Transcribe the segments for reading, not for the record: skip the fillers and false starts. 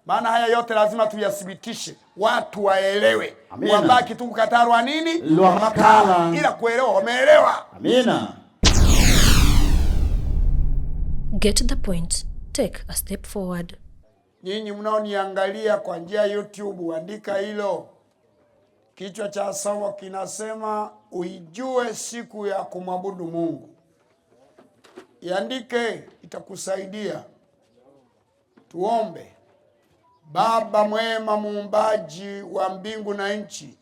Maana haya yote lazima tuyathibitishe, watu waelewe. Amina. Wabaki tu kukataa nini? Lwamakala. Ila kuelewa wameelewa. Amina. Get the point. Take a step forward. Nyinyi mnaoniangalia kwa njia ya YouTube, andika hilo. Kichwa cha somo kinasema uijue siku ya kumwabudu Mungu. Iandike, itakusaidia. Tuombe. Baba mwema, muumbaji wa mbingu na nchi,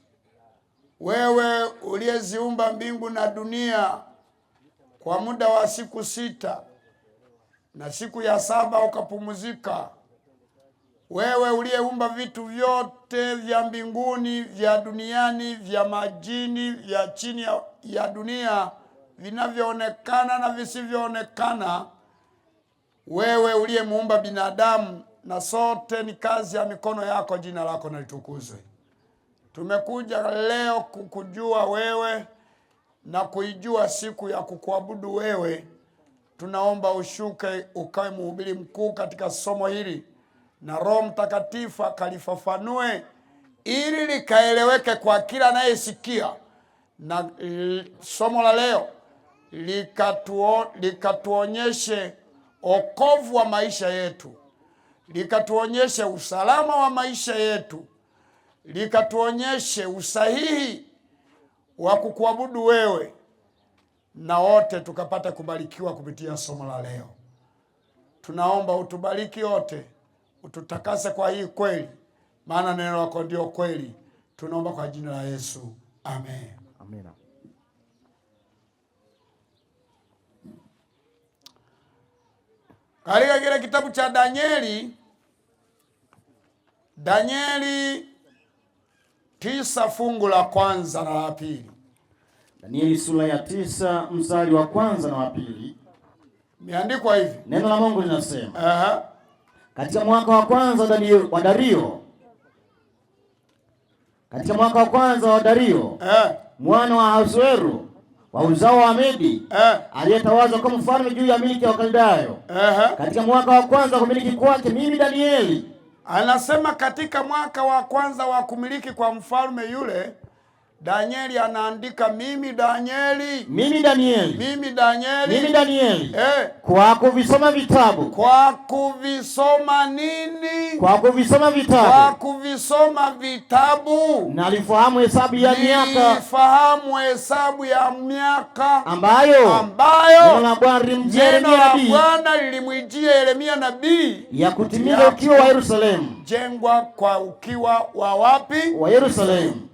wewe uliyeziumba mbingu na dunia kwa muda wa siku 6 na siku ya 7 ukapumzika, wewe uliyeumba vitu vyote vya mbinguni, vya duniani, vya majini, vya chini ya dunia, vinavyoonekana na visivyoonekana, wewe uliyemuumba binadamu na sote ni kazi ya mikono yako, jina lako na litukuzwe. Tumekuja leo kukujua wewe na kuijua siku ya kukuabudu wewe. Tunaomba ushuke ukawe mhubiri mkuu katika somo hili, na Roho Mtakatifu akalifafanue ili likaeleweke kwa kila anayesikia, na somo la leo likatuonyeshe wokovu wa maisha yetu, likatuonyeshe usalama wa maisha yetu, likatuonyeshe usahihi wa kukuabudu wewe, na wote tukapata kubarikiwa kupitia somo la leo. Tunaomba utubariki wote, ututakase kwa hii kweli, maana neno lako ndio kweli. Tunaomba kwa jina la Yesu, amen. Amina. Katika kile kitabu cha Danieli, Danieli 9 fungu la kwanza na la pili. Danieli sura ya 9 mstari wa kwanza na wa pili. Imeandikwa hivi. Neno la Mungu linasema, Katika mwaka wa kwanza wa Dario, katika mwaka wa kwanza wa Dario, mwana wa Ahasuero wa uzao wa Medi, aliyetawazwa kama mfalme juu ya milki ya Wakaldayo. Katika mwaka wa kwanza wa kumiliki kwake, mimi Danieli. Anasema katika mwaka wa kwanza wa kumiliki kwa mfalme yule, Danieli anaandika, mimi Danieli. Mimi Danieli. Mimi Danieli. Mimi Danieli. Kwa kuvisoma vitabu. Kwa kuvisoma nini? Kwa kuvisoma vitabu. Kwa kuvisoma vitabu. Nalifahamu hesabu ya miaka. Nalifahamu hesabu ya miaka. Ambayo. Ambayo. Neno la Bwana lilimjia Neno Yeremia la nabii. Bwana lilimwijia Yeremia nabii. Ya kutimiza ukiwa wa Yerusalemu. Jengwa kwa ukiwa wa wapi? Wa Yerusalemu.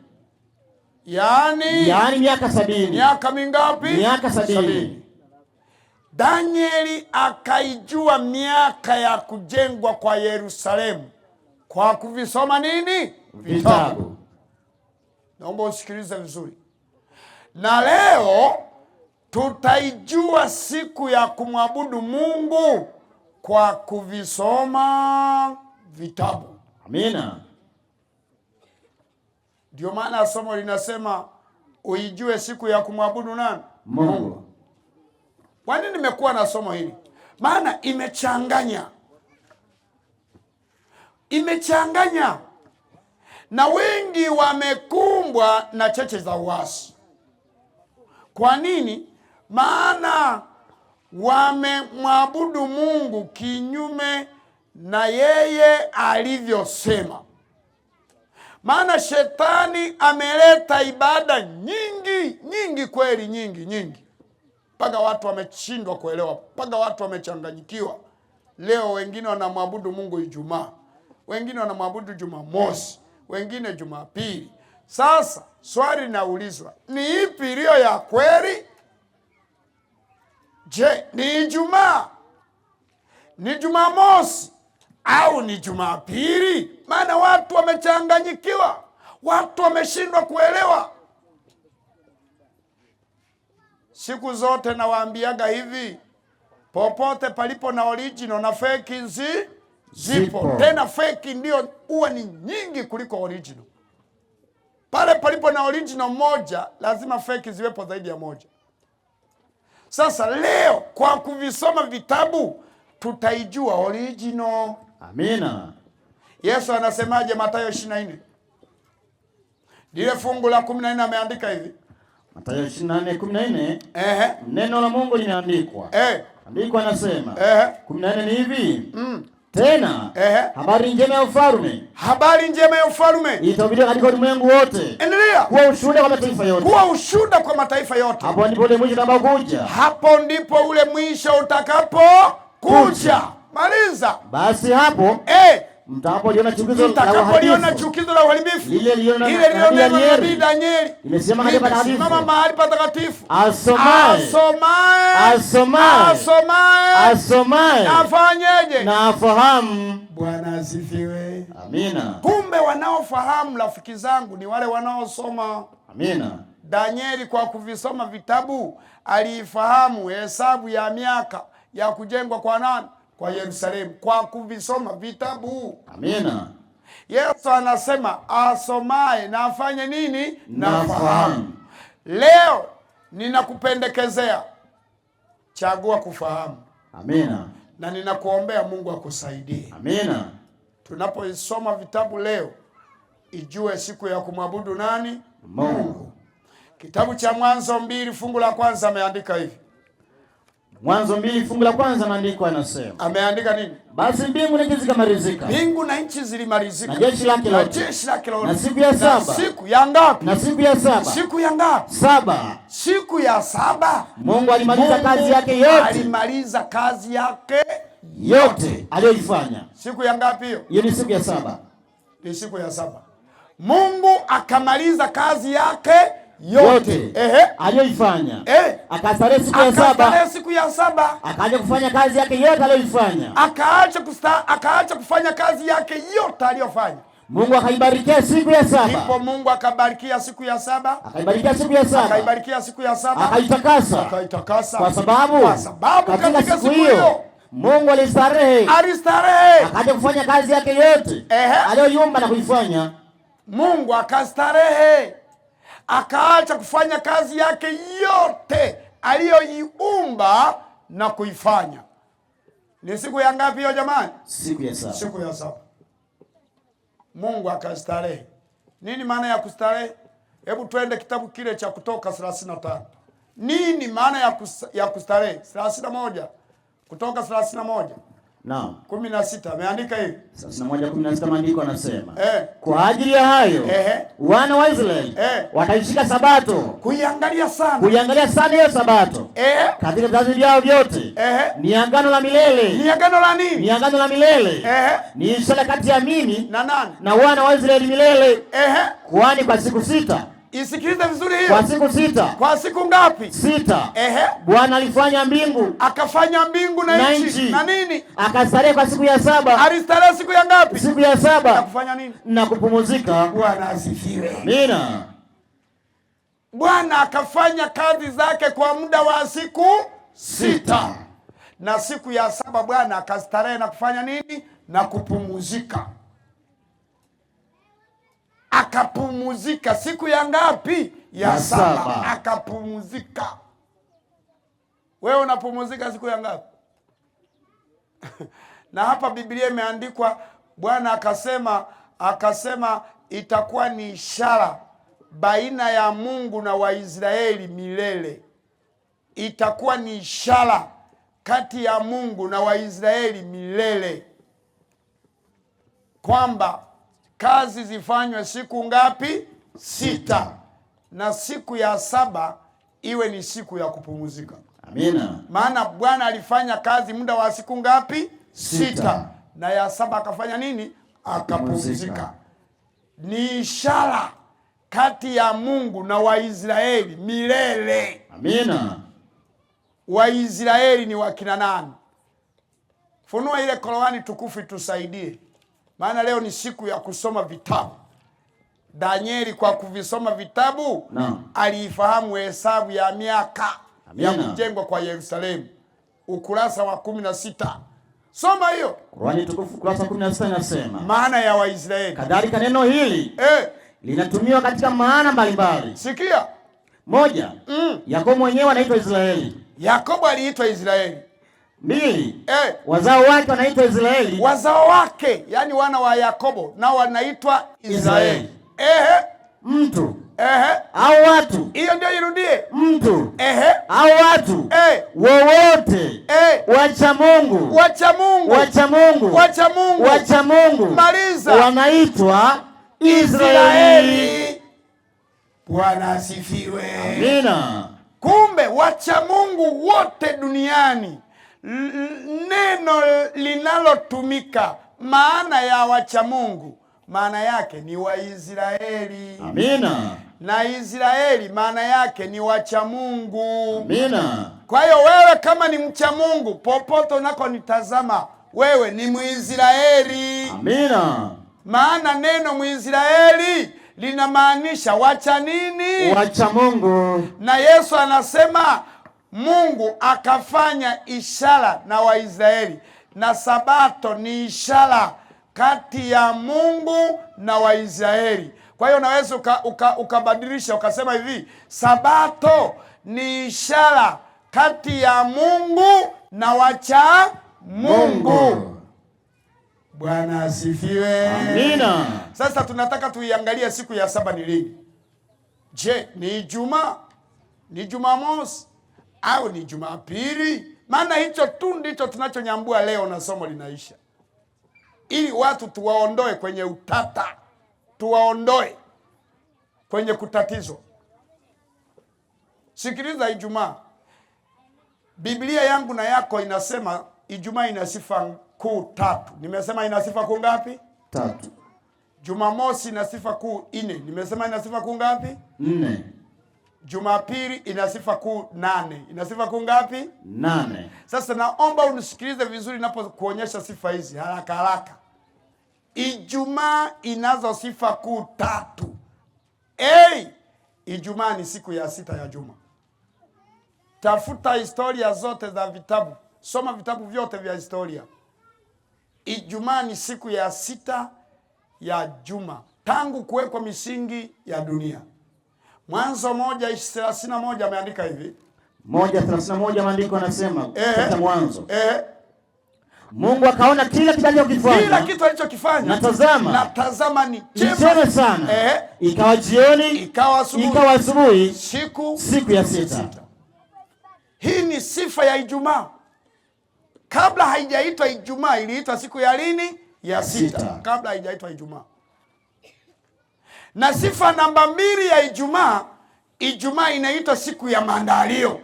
Yaani, Yaani miaka 70. Miaka mingapi? Miaka 70. 70. Danieli akaijua miaka ya kujengwa kwa Yerusalemu kwa kuvisoma nini? Vitabu. Naomba usikilize vizuri. Na leo tutaijua siku ya kumwabudu Mungu kwa kuvisoma vitabu. Amina. Ndio maana somo linasema uijue siku ya kumwabudu nani? Mungu. Kwa nini nimekuwa na somo hili? Maana imechanganya. Imechanganya. Na wengi wamekumbwa na cheche za uasi. Kwa nini? Maana wamemwabudu Mungu kinyume na yeye alivyosema. Maana shetani ameleta ibada nyingi, nyingi kweli, nyingi, nyingi. Mpaka watu wameshindwa kuelewa, mpaka watu wamechanganyikiwa. Leo wengine wanamwabudu Mungu Ijumaa, wengine wanamwabudu Jumamosi, wengine Jumapili. Sasa swali linaulizwa, ni ipi iliyo ya kweli? Je, ni Ijumaa, ni Jumamosi au ni Jumapili? Maana watu wamechanganyikiwa, watu wameshindwa kuelewa. Siku zote nawaambiaga hivi, popote palipo na original na fake zipo. Zipo. Tena fake ndio huwa ni nyingi kuliko original. Pale palipo na original moja, lazima fake ziwepo zaidi ya moja. Sasa leo kwa kuvisoma vitabu tutaijua original. Amina. Yesu anasemaje Mathayo 24? Lile fungu la 14 ameandika hivi. Mathayo 24:14. Neno la Mungu limeandikwa. Andiko anasema. 14 ni hivi. Tena habari njema ya ufalme. Habari njema ya ufalme itahubiriwa katika ulimwengu wote. Endelea. Kuwa ushuhuda kwa mataifa yote. Kuwa ushuhuda kwa mataifa yote. Hapo ndipo ule mwisho utakapokuja. Hapo ndipo ule mwisho utakapokuja. Maliza. Basi hapo mtakapoliona chukizo la uharibifu lile lililonenwa na nabii Danieli limesimama mahali patakatifu, asomaye afanyeje? Na afahamu. Bwana asifiwe. Amina. Kumbe wanaofahamu, rafiki zangu, ni wale wanaosoma. Amina. Danieli kwa kuvisoma vitabu aliifahamu hesabu ya miaka ya kujengwa kwa nani? Kwa Yerusalemu, kwa kuvisoma vitabu. Amina. Yesu anasema asomaye na afanye nini? Na afahamu. Leo ninakupendekezea, chagua kufahamu. Amina. Na ninakuombea Mungu akusaidie. Amina. Tunapoisoma vitabu leo, ijue siku ya kumwabudu nani? Mungu. Kitabu cha Mwanzo 2 fungu la kwanza ameandika hivi. Mwanzo 2 fungu la kwanza maandiko yanasema. Ameandika nini? Basi mbingu na nchi zikamalizika. Mbingu na nchi zilimalizika. Na jeshi lake lote. Na jeshi lake lote. Na siku ya saba. Siku ya ngapi? Na siku ya saba. Siku ya ngapi? Saba. Siku ya saba. Mungu alimaliza kazi yake yote. Alimaliza kazi yake yote aliyoifanya. Siku ya ngapi hiyo? Hiyo ni siku ya saba. Ni siku ya saba. Mungu akamaliza kazi yake yote aliyoifanya. Akastarehe siku ya saba. Akastarehe siku ya saba. Akaacha kufanya kazi yake yote aliyoifanya. Akaacha kufanya kazi yake yote aliyofanya. Mungu akaibarikia siku ya saba. Ndipo Mungu akabarikia siku ya saba. Akaibarikia siku ya saba. Akaibarikia siku ya saba. Akaitakasa. Akaitakasa. Kwa sababu katika siku hiyo Mungu alistarehe. Alistarehe. Akaacha kufanya kazi yake yote aliyoiumba na kuifanya. Mungu akastarehe. Akaacha kufanya kazi yake yote aliyoiumba na kuifanya. Ni siku ya ngapi hiyo jamani? Siku ya saba. Siku ya saba. Mungu akastarehe. Nini maana ya kustarehe? Hebu twende kitabu kile cha Kutoka 35. Nini maana ya kustarehe? 31. Kutoka 31. Naam. 16 ameandika hivi. 31:16 maandiko anasema. Kwa ajili ya hayo wana wa Israeli wataishika sabato. Kuiangalia sana. Kuiangalia sana hiyo sabato. Katika vizazi vyao vyote. Ni agano la milele. Ni agano la nini? Ni agano la milele. Ni ishara kati ya mimi na nani? Na wana wa Israeli milele. Kwani kwa siku sita. Isikilize vizuri hiyo. Kwa siku sita. Kwa siku ngapi? Sita. Bwana alifanya mbingu. Akafanya mbingu na nchi. Na nini? Akastarehe kwa siku ya saba. Alistarehe siku ya ngapi? Siku ya saba. Na kufanya nini? Na kupumzika. Bwana asifiwe. Amina. Bwana akafanya kazi zake kwa muda wa siku sita. Na siku ya saba Bwana akastarehe na kufanya nini? Na kupumzika. Akapumzika siku ya ngapi? Ya saba. Akapumzika. Wewe unapumzika siku ya ngapi? Na hapa Biblia imeandikwa Bwana akasema itakuwa ni ishara baina ya Mungu na Waisraeli milele. Itakuwa ni ishara kati ya Mungu na Waisraeli milele, kwamba kazi zifanywe siku ngapi? Sita. Na siku ya saba iwe ni siku ya kupumzika. Amina. Maana Bwana alifanya kazi muda wa siku ngapi? Sita. Na ya saba akafanya nini? Akapumzika. Ni ishara kati ya Mungu na Waisraeli milele. Amina. Waisraeli ni wakina nani? Funua ile Korani tukufu tusaidie. Maana leo ni siku ya kusoma vitabu. Danieli kwa kuvisoma vitabu aliifahamu hesabu ya miaka ya kujengwa kwa Yerusalemu. Ukurasa wa 16. Soma hiyo. Qur'ani tukufu ukurasa 16 inasema. Maana ya Waisraeli. Kadhalika neno hili linatumiwa katika maana mbalimbali. Sikia. Moja, Yakobo mwenyewe anaitwa Israeli. Yakobo aliitwa Israeli. 2. Wazao wake wanaitwa Israeli. Wazao wake, yani wana wa Yakobo, nao wanaitwa Israeli. Ehe. Mtu. Ehe. Au watu. Hiyo ndio irudie. Mtu. Ehe. Au watu. Wowote. Wacha Mungu. Wacha Mungu. Wacha Mungu. Wacha Mungu. Wacha Mungu. Maliza. Wanaitwa Israeli. Bwana asifiwe. Amina. Kumbe wacha Mungu wote duniani, neno linalotumika maana ya wacha Mungu, maana yake ni Waisraeli. Amina. Na Israeli maana yake ni wacha Mungu. Amina. Kwa hiyo wewe kama ni mcha Mungu, popote unakonitazama, wewe ni Mwisraeli. Amina. Maana neno Mwisraeli linamaanisha wacha nini? Wacha Mungu. Na Yesu anasema Mungu akafanya ishara na Waisraeli, na Sabato ni ishara kati ya Mungu na Waisraeli. Kwa hiyo unaweza ukabadilisha ukasema hivi, Sabato ni ishara kati ya Mungu na wacha Mungu. Bwana asifiwe. Amina. Sasa tunataka tuiangalie siku ya saba ni lini. Je, ni Ijumaa? Ni Jumamosi? Au ni Jumapili? Maana hicho tu ndicho tunachonyambua leo na somo linaisha. Ili watu tuwaondoe kwenye utata, tuwaondoe kwenye kutatizwa. Sikiliza Ijumaa. Biblia yangu na yako inasema Ijumaa ina sifa kuu tatu. Nimesema ina sifa kuu ngapi? 3. Jumamosi ina sifa kuu 4. Nimesema ina sifa kuu ngapi? 4. Jumapili ina sifa kuu 8. Ina sifa kuu ngapi? 8. Sasa naomba unisikilize vizuri ninapokuonyesha sifa hizi haraka haraka. Ijumaa inazo sifa kuu 3. Ijumaa ni siku ya 6 ya juma. Tafuta historia zote za vitabu. Soma vitabu vyote vya historia. Ijumaa ni siku ya 6 ya juma tangu kuwekwa misingi ya dunia. Mwanzo 1:31 ameandika hivi. 1:31 maandiko yanasema katika Mwanzo. Mungu akaona kila kitu alichokifanya. Kila kitu alichokifanya. Na tazama ni chema sana. Ikawa jioni, ikawa asubuhi. Ikawa asubuhi, siku ya 6. Hii ni sifa ya Ijumaa. Kabla haijaitwa Ijumaa iliitwa siku ya lini? Ya 6. Kabla haijaitwa Ijumaa. Na sifa namba 2 ya Ijumaa, Ijumaa inaitwa siku ya maandalio.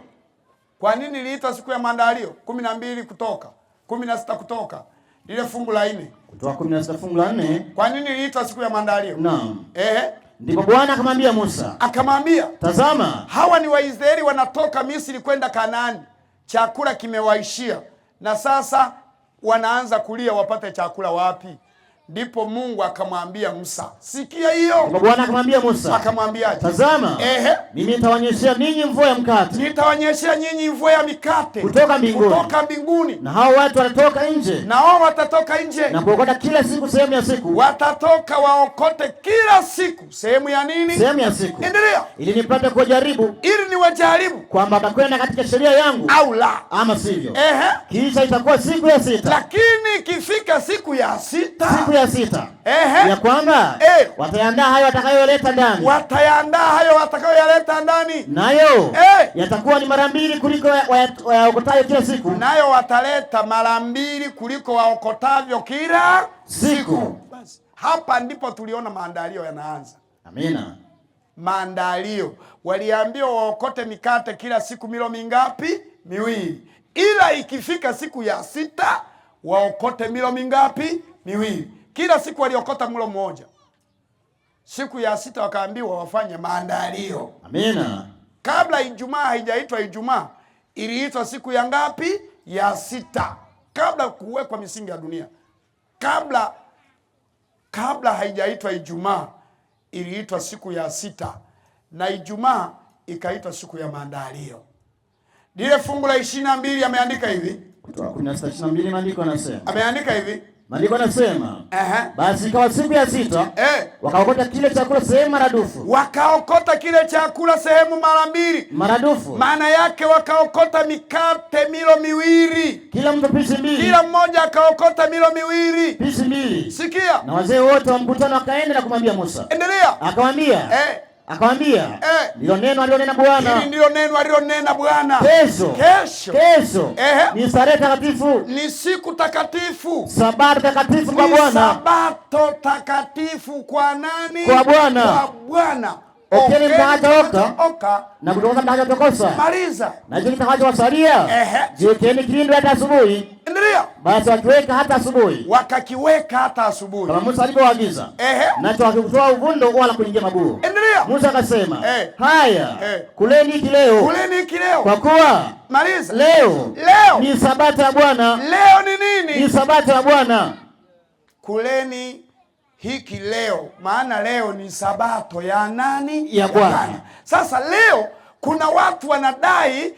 Kwa nini iliitwa siku ya maandalio? 12 Kutoka, 16 Kutoka, lile fungu la 4. Kutoka 16 fungu la 4. Kwa nini iliitwa siku ya maandalio? Naam. Ndipo Bwana akamwambia Musa. Akamwambia, tazama, hawa ni Waisraeli wanatoka Misri kwenda Kanaani. Chakula kimewaishia na sasa wanaanza kulia wapate chakula wapi? Ndipo Mungu akamwambia Musa. Sikia hiyo. Ndipo Bwana akamwambia Musa. Akamwambia, tazama, mimi nitawanyeshea ninyi mvua ya mkate. Nitawanyeshea nyinyi mvua ya mikate kutoka mbinguni. Kutoka mbinguni. Na hao watu watatoka nje. Na hao watatoka nje. Na kuokota kila siku sehemu ya siku. Watatoka waokote kila siku sehemu ya nini? Sehemu ya siku. Endelea. Ili nipate kuwajaribu. Ili niwajaribu kwamba watakwenda katika sheria yangu au la. Ama sivyo. Kisha itakuwa siku ya 6. Lakini ikifika siku ya 6. Siku ya 6. Ya kwamba watayandaa hayo watakayoleta ndani. Watayandaa hayo watakayoyaleta ndani. Nayo yatakuwa ni mara 2 kuliko waokotayo kila siku. Nayo wataleta mara 2 kuliko waokotavyo kila siku. Basi hapa ndipo tuliona maandalio yanaanza. Amina. Maandalio. Waliambiwa waokote mikate kila siku milo mingapi? 2. Ila ikifika siku ya 6 waokote milo mingapi? 2. Kila siku waliokota mlo mmoja. Siku ya 6 wakaambiwa wafanye maandalio. Amina. Kabla Ijumaa haijaitwa Ijumaa, iliitwa siku ya ngapi? Ya 6. Kabla kuwekwa misingi ya dunia. Kabla haijaitwa Ijumaa, iliitwa siku ya 6. Na Ijumaa ikaitwa siku ya maandalio. Lile fungu la 22 ameandika hivi. Kutoka 16:22 maandiko yanasema. Ameandika hivi. Maandiko yanasema, basi ikawa siku ya sita, wakaokota kile chakula sehemu maradufu. Wakaokota kile chakula sehemu mara mbili. Maradufu. Maana yake wakaokota mikate milo miwili. Kila mtu pisi mbili. Kila mmoja akaokota milo miwili. Pisi mbili. Sikia. Na wazee wote wa mkutano wakaenda na kumwambia Musa. Endelea. Akamwambia. Akamwambia, ndilo neno alilonena Bwana. Hili ndilo neno alilonena Bwana. Kesho. Kesho. Kesho. Ni starehe takatifu. Ni siku takatifu. Sabato takatifu kwa Bwana. Sabato takatifu kwa nani? Kwa Bwana. Kwa Bwana. Okeni mtakacho oka na kutokosa mtakachotokosa. Maliza. Na hicho kitakachowasalia, jiwekeni kilindo hata asubuhi. Endelea. Basi wakiweka hata asubuhi. Wakakiweka hata asubuhi. Kama Musa alivyoagiza. Nacho hakikutoa uvundo wala kuingia mabuu. Endelea. Musa akasema, haya, kuleni hiki leo. Kuleni hiki leo. Kwa kuwa maliza. Leo. Leo ni sabato ya Bwana. Leo ni nini? Ni sabato ya Bwana. Kuleni hiki leo, maana leo ni sabato ya nani? Ya Bwana. Sasa leo kuna watu wanadai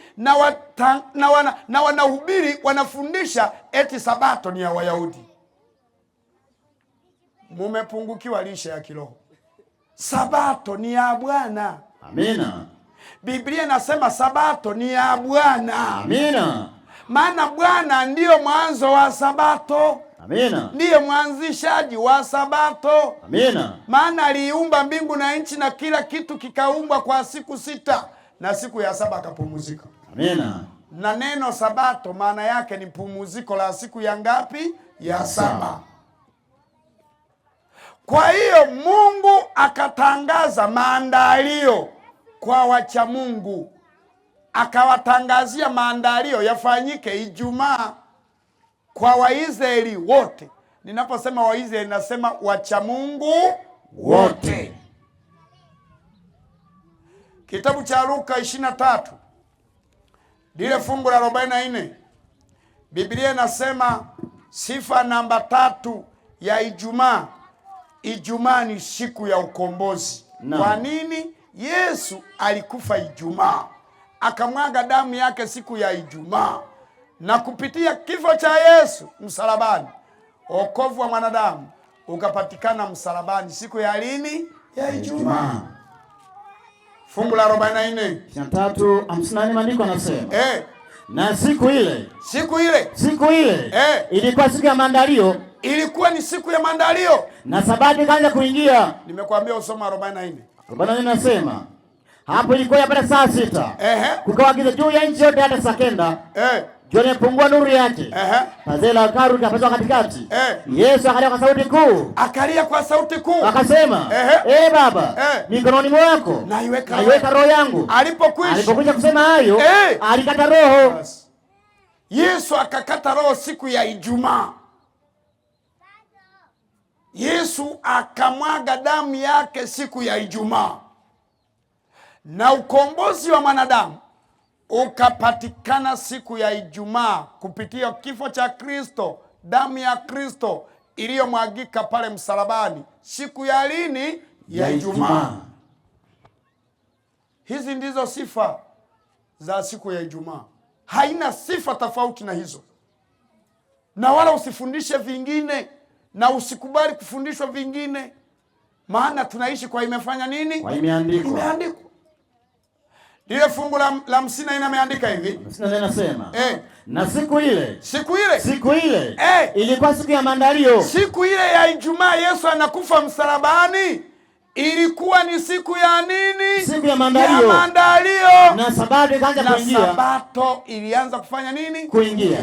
na wanahubiri, wanafundisha eti sabato ni ya Wayahudi. Mumepungukiwa lishe ya kiroho. Sabato ni ya Bwana. Amina. Biblia inasema sabato ni ya Bwana. Amina. Maana Bwana ndiyo mwanzo wa sabato. Amina. Ndiye mwanzishaji wa sabato. Amina. Maana aliumba mbingu na nchi na kila kitu kikaumbwa kwa siku sita, na siku ya saba akapumzika. Amina. Na neno sabato maana yake ni pumziko la siku ya ngapi? Ya saba. Kwa hiyo Mungu akatangaza maandalio kwa wacha Mungu, akawatangazia maandalio yafanyike Ijumaa kwa Waisraeli wote. Ninaposema Waisraeli nasema wacha Mungu wote. Kitabu cha Luka 23 lile fungu la 44, Biblia inasema sifa namba 3 ya Ijumaa. Ijumaa ni siku ya ukombozi. No. Kwa nini? Yesu alikufa Ijumaa, akamwaga damu yake siku ya Ijumaa, na kupitia kifo cha Yesu msalabani, wokovu wa mwanadamu ukapatikana msalabani siku ya lini? Ya Ijumaa. Fungu la 44. 3:54 maandiko yanasema, na siku ile, siku ile, siku ile, ilikuwa siku ya maandalio. Ilikuwa ni siku ya maandalio. Na sabato ikaanza kuingia. Nimekuambia usome 44. 44 nasema, hapo ilikuwa yapata saa 6. Kukawa giza juu ya nchi yote hata saa 9. Jua limepungua nuru yake. Pazia la hekalu likapasuka katikati. Yesu akalia kwa sauti kuu. Akalia kwa sauti kuu. Akasema, Baba, mikononi mwako naiweka roho yangu. Alipokwisha kusema hayo, alikata roho. Yes. Yesu akakata roho siku ya Ijumaa. Yesu akamwaga damu yake siku ya Ijumaa. Na ukombozi wa mwanadamu ukapatikana siku ya Ijumaa kupitia kifo cha Kristo, damu ya Kristo iliyomwagika pale msalabani siku ya lini? Ya Ijumaa. Hizi ndizo sifa za siku ya Ijumaa. Haina sifa tofauti na hizo. Na wala usifundishe vingine, na usikubali kufundishwa vingine. Maana tunaishi kwa imefanya nini? Kwa imeandikwa. Imeandikwa. Lile fungu la 54 ameandika hivi. 54 nasema, na siku ile, siku ile, siku ile, ilikuwa siku ya maandalio. Siku ile ya Ijumaa Yesu anakufa msalabani, ilikuwa ni siku ya nini? Siku ya maandalio. Ya maandalio. Na sabato ikaanza kuingia. Na sabato ilianza kufanya nini? Kuingia.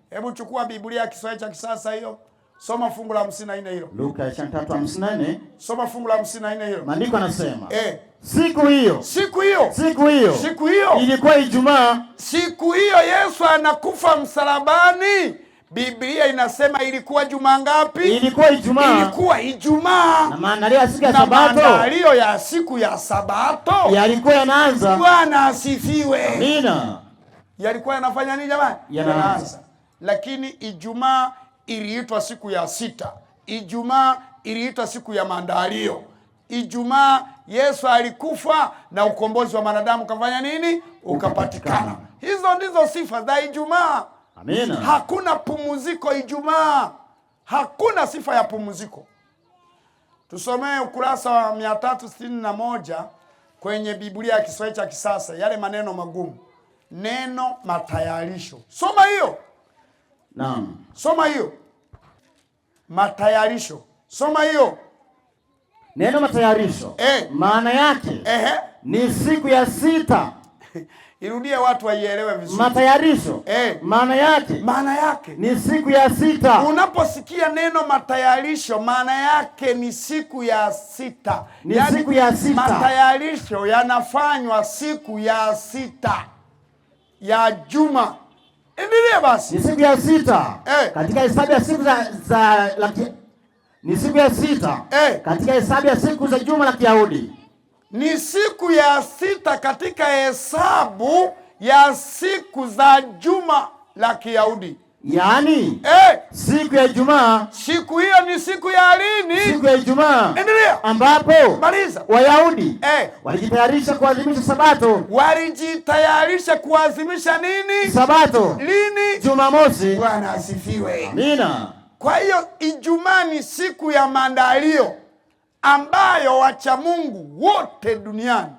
Hebu chukua Biblia ya Kiswahili cha kisasa hiyo. Soma fungu la 54 hilo. Luka 23:54. Soma fungu la 54 hilo. Maandiko yanasema, siku hiyo, siku hiyo, siku hiyo, siku hiyo ilikuwa Ijumaa. Siku hiyo Yesu anakufa msalabani. Biblia inasema ilikuwa juma ngapi? Ilikuwa Ijumaa. Ilikuwa Ijumaa. Na maandalio ya siku ya Sabato. Na maandalio ya siku ya Sabato yalikuwa yanaanza. Bwana asifiwe. Amina. Yalikuwa yanafanya nini jamani? Yanaanza. Lakini Ijumaa iliitwa siku ya sita. Ijumaa iliitwa siku ya maandalio. Ijumaa Yesu alikufa na ukombozi wa mwanadamu kafanya nini? Ukapatikana. Hizo ndizo sifa za Ijumaa. Amina. Hakuna pumziko Ijumaa. Hakuna sifa ya pumziko. Tusomee ukurasa wa 361 kwenye Biblia ya Kiswahili cha kisasa, yale maneno magumu. Neno matayarisho. Soma hiyo. Naam. Soma hiyo. Matayarisho. Soma hiyo. Neno matayarisho. Maana yake ni siku ya sita. Irudie watu waielewe vizuri. Matayarisho. Maana yake. Maana yake ni siku ya sita. Unaposikia neno matayarisho, maana yake ni siku ya sita. Ni yaani, siku ya sita. Matayarisho yanafanywa siku ya sita ya juma. Endelea basi. Ni siku ya sita. Katika hesabu ya siku za ni siku ya sita. Katika hesabu ya siku za juma la Kiyahudi. Ni siku ya sita katika hesabu ya siku za juma la Kiyahudi. Yaani, siku ya Ijumaa. Siku hiyo ni siku ya lini? Siku ya Ijumaa. Endelea. Ambapo maliza. Wayahudi walijitayarisha kuadhimisha Sabato. Walijitayarisha kuadhimisha nini? Sabato. Lini? Jumamosi. Bwana asifiwe. Amina. Kwa hiyo Ijumaa ni siku ya maandalio ambayo wacha Mungu wote duniani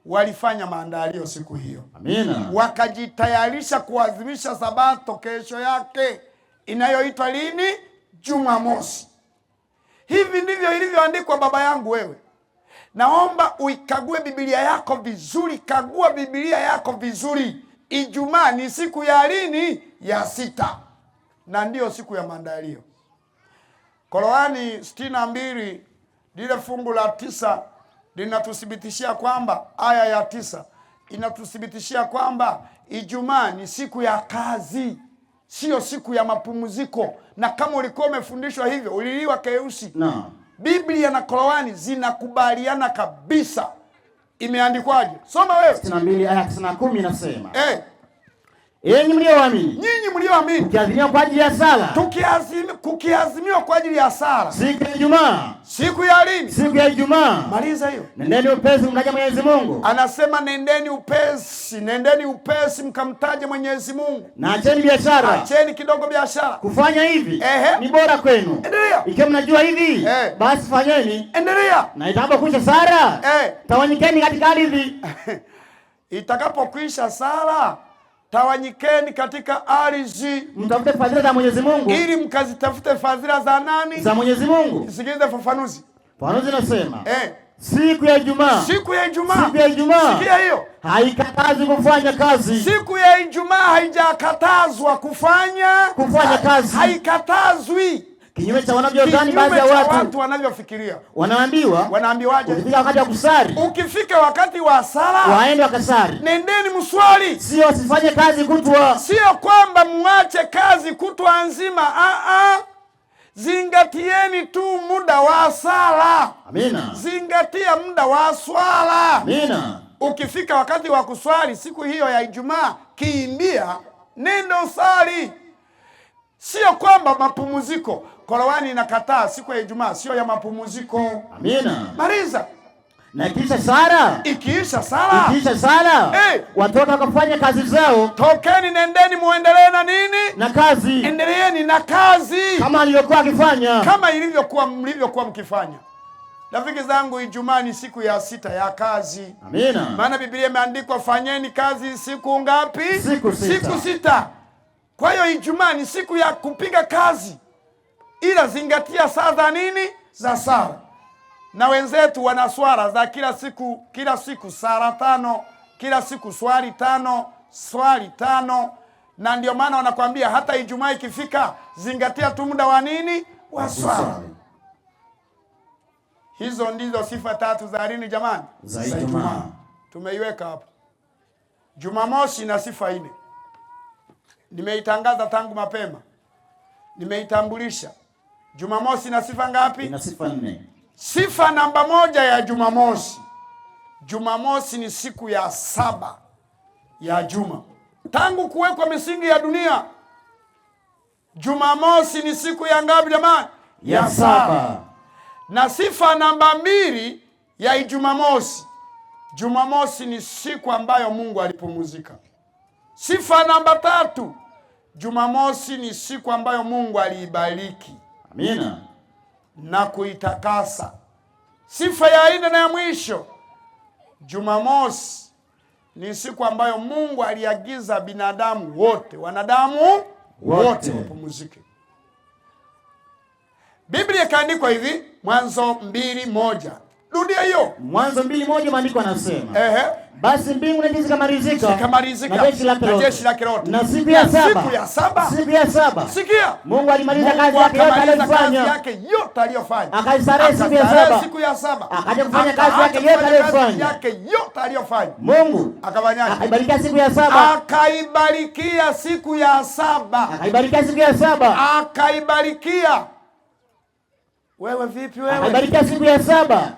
walifanya maandalio siku hiyo. Amina. Wakajitayarisha kuadhimisha Sabato kesho yake inayoitwa lini? Jumamosi. Hivi ndivyo ilivyoandikwa baba yangu wewe. Naomba uikague Biblia yako vizuri, kagua Biblia yako vizuri. Ijumaa ni siku ya lini? Ya sita. Na ndiyo siku ya maandalio. Korani 62 lile fungu la 9 linatuthibitishia kwamba, aya ya 9 inatuthibitishia kwamba Ijumaa ni siku ya kazi, sio siku ya mapumziko. Na kama ulikuwa umefundishwa hivyo, uliliwa keusi. No. Biblia na Korani zinakubaliana kabisa. Imeandikwaje? Soma wewe. 62 aya 9 inasema. Enyi mlioamini, nyinyi mlioamini, mkiazimia kwa ajili ya sala, kukiazimiwa kwa ajili ya sala siku ya Ijumaa, siku ya lini? Siku ya Ijumaa. Maliza hiyo. Nendeni upesi mkamtaje Mwenyezi Mungu. Anasema nendeni upesi, nendeni upesi mkamtaje Mwenyezi Mungu. Na acheni biashara. Acheni kidogo biashara. Kufanya hivi ni bora kwenu. Endelea. Ikiwa mnajua hivi, basi fanyeni. Endelea. Na itakapokwisha sala, tawanyikeni katika ardhi. Itakapokwisha sala, tawanyikeni katika ardhi, mtafute fadhila za Mwenyezi Mungu, ili mkazitafute fadhila za nani? Za Mwenyezi Mungu. Sikiliza fafanuzi. Fafanuzi inasema, siku ya Ijumaa, siku ya Ijumaa, siku ya Ijumaa, sikia hiyo, haikatazwi kufanya kazi. Siku ya Ijumaa haijakatazwa kufanya kazi, haikatazwi. Kinyume cha wanavyodhani baadhi ya Kinyume cha watu. watu wanavyofikiria. Wanaambiwa, Wanaambiwaje? Ukifika wakati wa kusali, ukifika wakati wa sala, waende wakasali. Nendeni mswali. Sio usifanye kazi kutwa. Sio kwamba muache kazi kutwa nzima. Zingatieni tu muda wa sala. Amina. Zingatia muda wa swala. Amina. Ukifika wakati wa kuswali siku hiyo ya Ijumaa, kimbia, nenda usali. Sio kwamba mapumziko. Korani inakataa siku ya Ijumaa sio ya mapumziko. Amina. Maliza. Na ikiisha sala, ikiisha sala, ikiisha sala, watoka wakafanya kazi zao. Tokeni nendeni muendelee na nini? Na kazi. Endeleeni na kazi. Kama alivyokuwa akifanya. Kama mlivyokuwa mkifanya. Rafiki zangu, Ijumaa ni siku ya sita ya kazi. Amina. Maana Biblia imeandikwa fanyeni kazi siku ngapi? Siku sita. Siku sita. Kwa hiyo Ijumaa ni siku ya kupiga kazi. Ila zingatia saa za nini? Za sala. Na wenzetu wana swala za kila siku, kila siku sala 5, kila siku swali 5, swali 5. Na ndio maana wanakuambia hata Ijumaa ikifika zingatia tu muda wa nini? Wa swala. Hizo ndizo sifa tatu za nini jamani? Za Ijumaa. Tumeiweka hapo. Jumamosi na sifa 4. Nimeitangaza tangu mapema. Nimeitambulisha. Jumamosi na sifa ngapi? Ina sifa 4. Sifa namba 1 ya Jumamosi. Jumamosi ni siku ya 7 ya juma. Tangu kuwekwa misingi ya dunia, Jumamosi ni siku ya ngapi jamani? Ya 7. Na sifa namba 2 ya Jumamosi. Jumamosi ni siku ambayo Mungu alipumzika. Sifa namba 3, Jumamosi ni siku ambayo Mungu aliibariki. Amina. Na kuitakasa. Sifa ya nne na ya mwisho, Jumamosi ni siku ambayo Mungu aliagiza binadamu wote, wanadamu wote wapumzike. Biblia ikaandikwa hivi, Mwanzo 2:1. Rudia hiyo. Mwanzo 2:1, maandiko yanasema. Basi mbingu na nchi zikamalizika, Zikamalizika. na jeshi lake Na lote. jeshi lake lote. Na siku ya Na saba. siku ya saba. Siku ya saba. Sikia. Mungu alimaliza Mungu kazi yake yote akamaliza kazi aliyofanya. yake yote aliyofanya. Akaistarehe siku ya Akastarehe saba. siku ya saba. Akaja kufanya kazi yake Akaacha yote kufanya kazi aliyofanya. yake yote aliyofanya. Mungu Akafanyaje? akaibarikia siku ya saba. Akaibarikia siku ya saba. Akaibarikia siku ya saba. Akaibarikia. Wewe vipi wewe? Akaibarikia siku ya saba.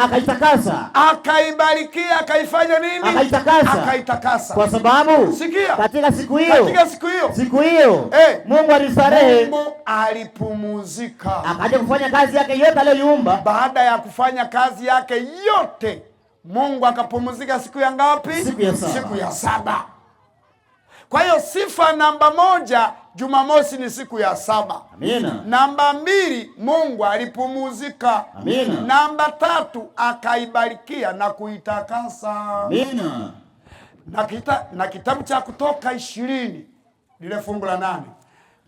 Akaitakasa. Akaibarikia, akaifanya nini? Akaitakasa. Akaitakasa. Kwa sababu Sikia. katika siku hiyo, Katika siku hiyo, siku hiyo Mungu alistarehe. Mungu alipumzika. Akaja kufanya kazi yake yote aliyoiumba. Baada ya kufanya kazi yake yote, Mungu akapumzika siku ya ngapi? Siku ya saba. Siku ya saba. Kwa hiyo sifa namba 1, Jumamosi ni siku ya saba. Amina. Namba 2, Mungu alipumzika. Amina. Namba 3, akaibarikia na kuitakasa. Amina. Na kitabu cha Kutoka 20 lile fungu la 8,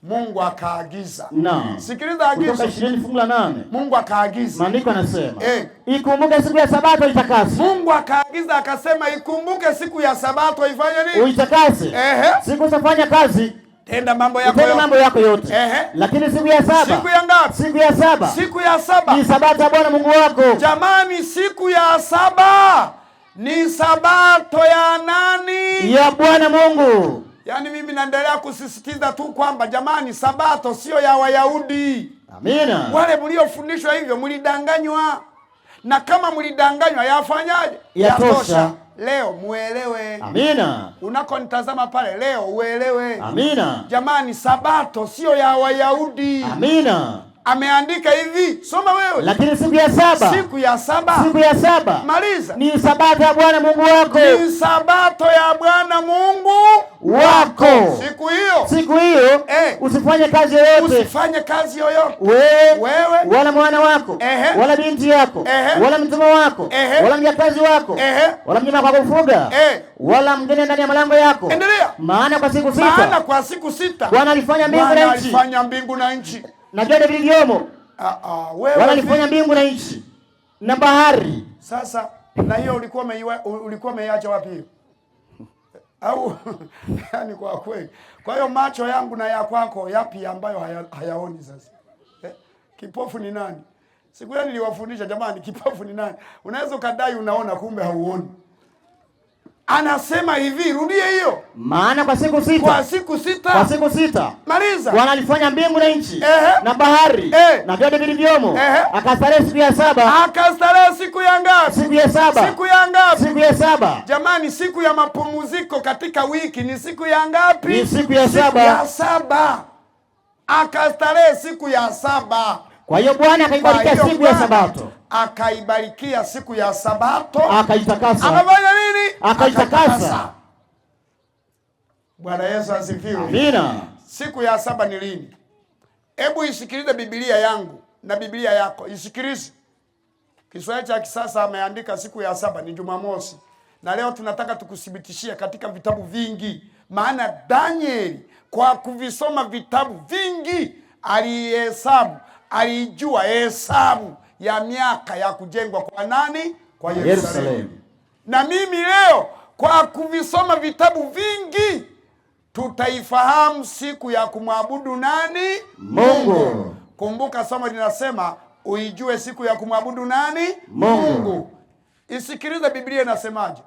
Mungu akaagiza. Naam. Sikiliza agizo. Kutoka 20 fungu la 8. Mungu akaagiza. Maandiko yanasema, ikumbuke siku ya Sabato itakase. Mungu akaagiza akasema ikumbuke siku ya Sabato ifanye nini? Uitakase. Siku usifanye kazi. Tenda mambo yako Tenda yote. mambo yako yote. Lakini siku ya saba. Siku ya ngapi? Siku ya saba. Siku ya saba. Ni Sabato ya Bwana Mungu wako. Jamani, siku ya saba ni Sabato ya nani? Ya Bwana Mungu. Yaani mimi naendelea kusisitiza tu kwamba jamani, Sabato sio ya Wayahudi. Amina. Wale mliofundishwa hivyo mlidanganywa. Na kama mlidanganywa yafanyaje? Yatosha. Yatosha. Leo muelewe. Amina. Unakonitazama pale leo uelewe. Amina. Jamani, Sabato sio ya Wayahudi. Amina. Ameandika hivi, soma wewe. Lakini siku ya saba. Siku ya saba. Siku ya saba. Maliza. Ni Sabato ya Bwana Mungu wako. Ni Sabato ya Bwana Mungu wako. Siku hiyo. Siku hiyo usifanye kazi yoyote. Usifanye kazi yoyote. Wewe, wala mwana wako, wala binti yako, wala mtumwa wako, wala mjakazi wako, wala mnyama wa kufuga, wala mgeni ndani ya malango yako. Endelea. Maana kwa siku sita. Maana kwa siku sita. Bwana alifanya mbingu na Bwana nchi. alifanya mbingu na nchi. Na vyote vilivyomo. Wewe Bwana alifanya mbingu na nchi na bahari. Sasa na hiyo ulikuwa umeiacha wapi hiyo? Au yani kwa kweli. Kwa hiyo macho yangu na ya kwako yapi ambayo hayaoni sasa? Kipofu ni nani? Siku ile niliwafundisha jamani, kipofu ni nani? Unaweza ukadai unaona kumbe hauoni. Anasema hivi, rudie hiyo. Maana kwa siku sita. Kwa siku sita. Kwa siku sita. Maliza. Bwana alifanya mbingu na nchi, na bahari, na vyote vilivyomo. Akastarehe siku ya saba. Akastarehe siku ya ngapi? Siku ya saba. Siku ya ngapi? Siku ya saba. Jamani, siku ya mapumziko katika wiki ni siku ya ngapi? Ni siku ya Siku saba. ya saba. Akastarehe siku ya saba. Kwa hiyo Bwana akaibarikia Kwa hiyo siku ya Bwana Sabato. Akaibarikia siku ya Sabato. Akaitakasa. Akafanya nini? Akaitakasa. Akaitakasa. Bwana Yesu asifiwe. Amina. Siku ya saba ni lini? Hebu isikilize Biblia yangu na Biblia yako. Isikilize. Kiswahili cha kisasa ameandika siku ya saba ni Jumamosi. Na leo tunataka tukuthibitishie katika vitabu vingi. Maana Danieli kwa kuvisoma vitabu vingi alihesabu, alijua hesabu ya miaka ya kujengwa kwa nani? Kwa Yerusalemu. Yerusalemu. Na mimi leo kwa kuvisoma vitabu vingi tutaifahamu siku ya kumwabudu nani? Mungu. Kumbuka somo linasema uijue siku ya kumwabudu nani? Mungu. Isikilize Biblia inasemaje.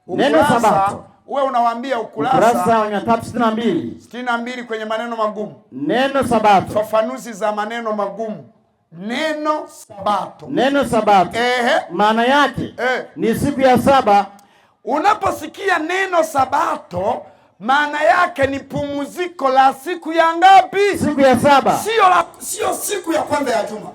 Neno Ukurasa, Sabato. Wewe unawaambia ukurasa Ukurasa wa 362. 62 kwenye maneno magumu. Neno Sabato. Fafanuzi za maneno magumu. Neno Sabato. Neno Sabato. Maana yake ni siku ya saba. Unaposikia neno Sabato, maana yake ni pumziko la siku ya ngapi? Siku ya saba. Sio siku ya kwanza ya juma.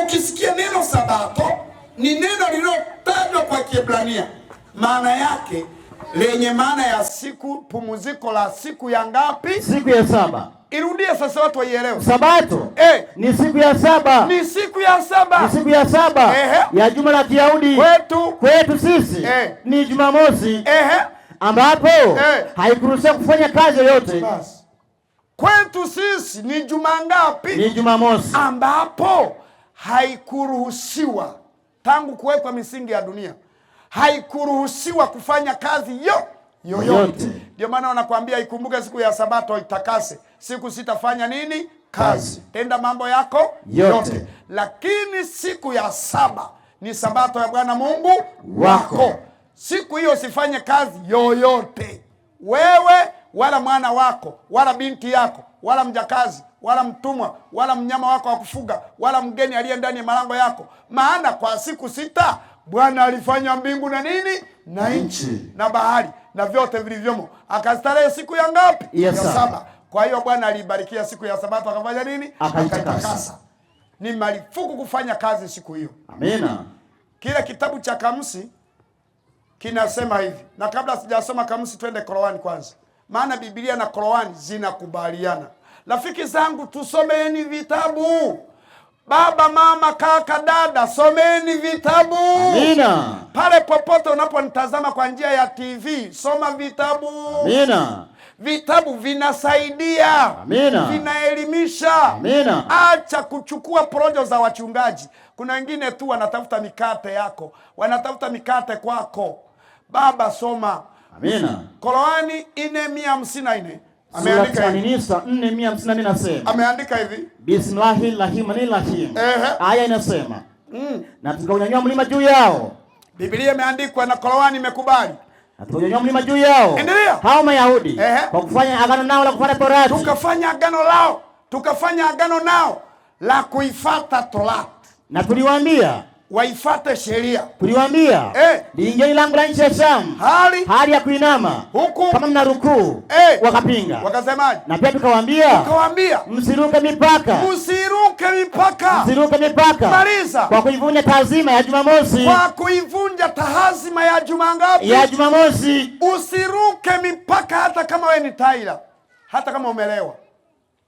Ukisikia neno Sabato ni neno lililotajwa kwa Kiebrania. Maana yake Lenye maana ya siku, pumziko la siku ya ngapi? Siku ya saba. Irudie sasa watu waielewe. Sabato ni siku ya saba. Ni siku ya saba. Ni siku ya saba ya juma la Kiyahudi. Kwetu sisi ni Jumamosi ambapo haikuruhusiwa kufanya kazi yoyote. Basi. Kwetu sisi ni juma ngapi? Ni Jumamosi. Ambapo haikuruhusiwa tangu kuwekwa misingi ya dunia. Haikuruhusiwa kufanya kazi yoyote. Ndio maana wanakuambia ikumbuke siku ya Sabato itakase. Siku sitafanya nini? Kazi. Tenda mambo yako yote. Lakini siku ya saba ni Sabato ya Bwana Mungu wako. Siku hiyo usifanye kazi yoyote. Wewe wala mwana wako, wala binti yako, wala mjakazi, wala mtumwa, wala mnyama wako wa kufuga, wala mgeni aliye ndani ya malango yako. Maana kwa siku sita Bwana alifanya mbingu na nini? Na nchi na bahari na vyote vilivyomo. Akastarehe siku ya ngapi? Ya saba. Kwa hiyo Bwana alibarikia siku ya Sabato akafanya nini? Akaitakasa. Ni marufuku kufanya kazi siku hiyo. Amina. Kile kitabu cha Kamusi kinasema hivi. Na kabla sijasoma Kamusi twende Qur'an kwanza. Maana Biblia na Qur'an zinakubaliana. Rafiki zangu, tusomeni vitabu. Baba, mama, kaka, dada, someni vitabu. Amina. Pale popote unaponitazama kwa njia ya TV, soma vitabu. Amina. Vitabu vinasaidia. Amina. Vinaelimisha. Amina. Acha kuchukua porojo za wachungaji. Kuna wengine tu wanatafuta mikate yako, wanatafuta mikate kwako. Baba, soma. Amina. Qur'ani 4:54. Ameandika hivi. 4:54 inasema. Ameandika hivi. Bismillahirrahmanirrahim. Aya inasema. Na tukaunyanyua mlima juu yao. Biblia imeandikwa na Qur'ani imekubali. Na tukaunyanyua mlima juu yao. Endelea. Hao Mayahudi kwa kufanya agano nao la kufuata Torati. Tukafanya agano lao. Tukafanya agano nao la kuifuata Torati. Na tuliwaambia waifate sheria. Tuliwaambia liingieni lango la nchi ya Shamu hali ya kuinama huku kama mnarukuu. Wakapinga. Wakasemaje? Na pia tukawaambia msiruke mipaka. Msiruke mipaka. Msiruke mipaka. Maliza. Kwa kuivunja taazima ya Jumamosi. Kwa kuivunja taazima ya juma ngapi? Ya Jumamosi. Usiruke mipaka hata kama wewe ni taila. Hata kama umelewa.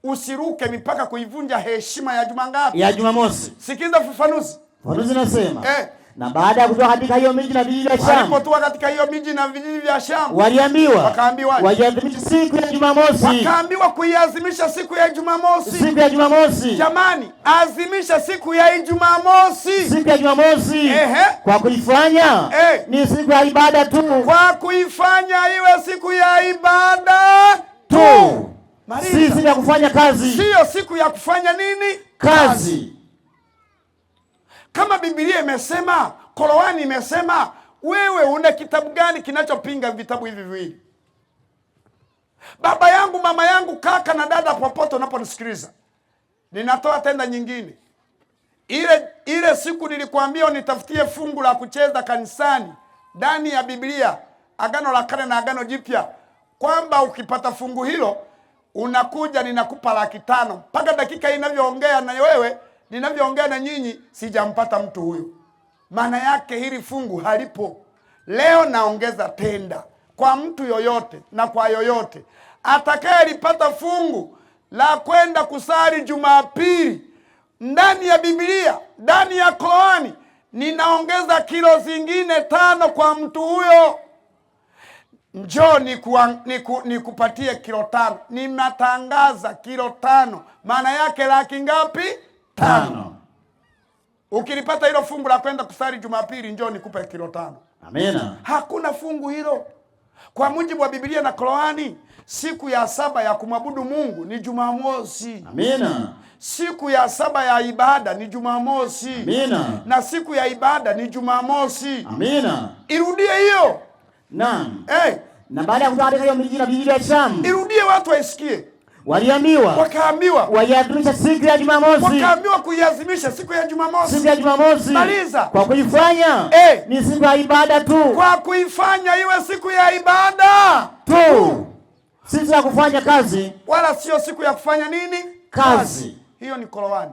Usiruke mipaka kuivunja heshima ya juma ngapi? Ya Jumamosi. Sikiza ufafanuzi. Fafanuzi nasema. Na baada ya kutoka katika hiyo miji na vijiji vya Shamu, walipotoka katika hiyo miji na vijiji vya Shamu, waliambiwa, wakaambiwa waiadhimishe siku ya Jumamosi. Wakaambiwa kuiadhimisha siku ya Jumamosi. Siku ya Jumamosi. Jamani, azimisha siku ya Jumamosi. Siku ya Jumamosi. Kwa kuifanya ni siku ya ibada tu. Kwa kuifanya iwe siku ya ibada tu. Si siku ya kufanya kazi. Sio siku ya kufanya nini? Kazi. Kama Biblia imesema, Qur'ani imesema, wewe una kitabu gani kinachopinga vitabu hivi viwili? Baba yangu, mama yangu, kaka na dada, popote unaponisikiliza, ninatoa tenda nyingine. Ile siku nilikwambia unitafutie fungu la kucheza kanisani ndani ya Biblia, Agano la Kale na Agano Jipya, kwamba ukipata fungu hilo unakuja ninakupa 500,000. Mpaka dakika inavyoongea na wewe, ninavyoongea na nyinyi, sijampata mtu huyu. Maana yake hili fungu halipo. Leo naongeza tenda kwa mtu yoyote na kwa yoyote atakayelipata fungu la kwenda kusali Jumapili ndani ya Biblia, ndani ya Qur'ani, ninaongeza kilo zingine 5 kwa mtu huyo. Njoo nikupatie kilo 5. Ninatangaza kilo 5. Maana yake laki ngapi? 5. Ukilipata hilo fungu la kwenda kusali Jumapili, njoo nikupe kilo 5. Amina. Hakuna fungu hilo. Kwa mujibu wa Biblia na Qur'ani, siku ya saba ya kumwabudu Mungu ni Jumamosi. Amina. Siku ya saba ya ibada ni Jumamosi. Amina. Na siku ya ibada ni Jumamosi. Amina. Irudie hiyo. Naam. Na baada ya kutoka katika hiyo miji na vijiji vya Shamu, irudie watu waisikie. Waliambiwa, wakaambiwa waiadhimisha siku ya Jumamosi. Wakaambiwa kuiadhimisha siku ya Jumamosi. Siku ya Jumamosi. Maliza. Kwa kuifanya ni siku ya ibada tu. Kwa kuifanya iwe siku ya ibada tu. Si siku ya kufanya kazi, wala sio siku ya kufanya nini? Kazi. Hiyo ni Qur'ani.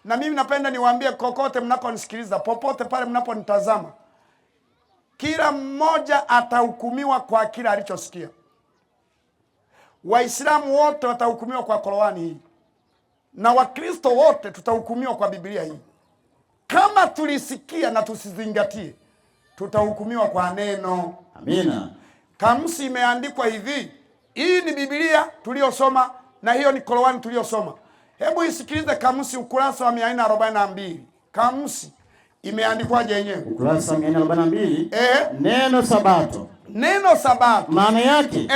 Na mimi napenda niwaambie kokote mnakonisikiliza, popote pale mnaponitazama, Kila mmoja atahukumiwa kwa kila alichosikia. Waislamu wote watahukumiwa kwa Qur'ani hii, na Wakristo wote tutahukumiwa kwa Biblia hii. Kama tulisikia na tusizingatie, tutahukumiwa kwa neno. Amina. Kamusi imeandikwa hivi, hii ni Biblia tuliyosoma na hiyo ni Qur'ani tuliyosoma. Hebu isikilize kamusi ukurasa wa 442. Kamusi imeandikwaje yenyewe? Ukurasa 442. Neno sabato. Neno sabato maana yake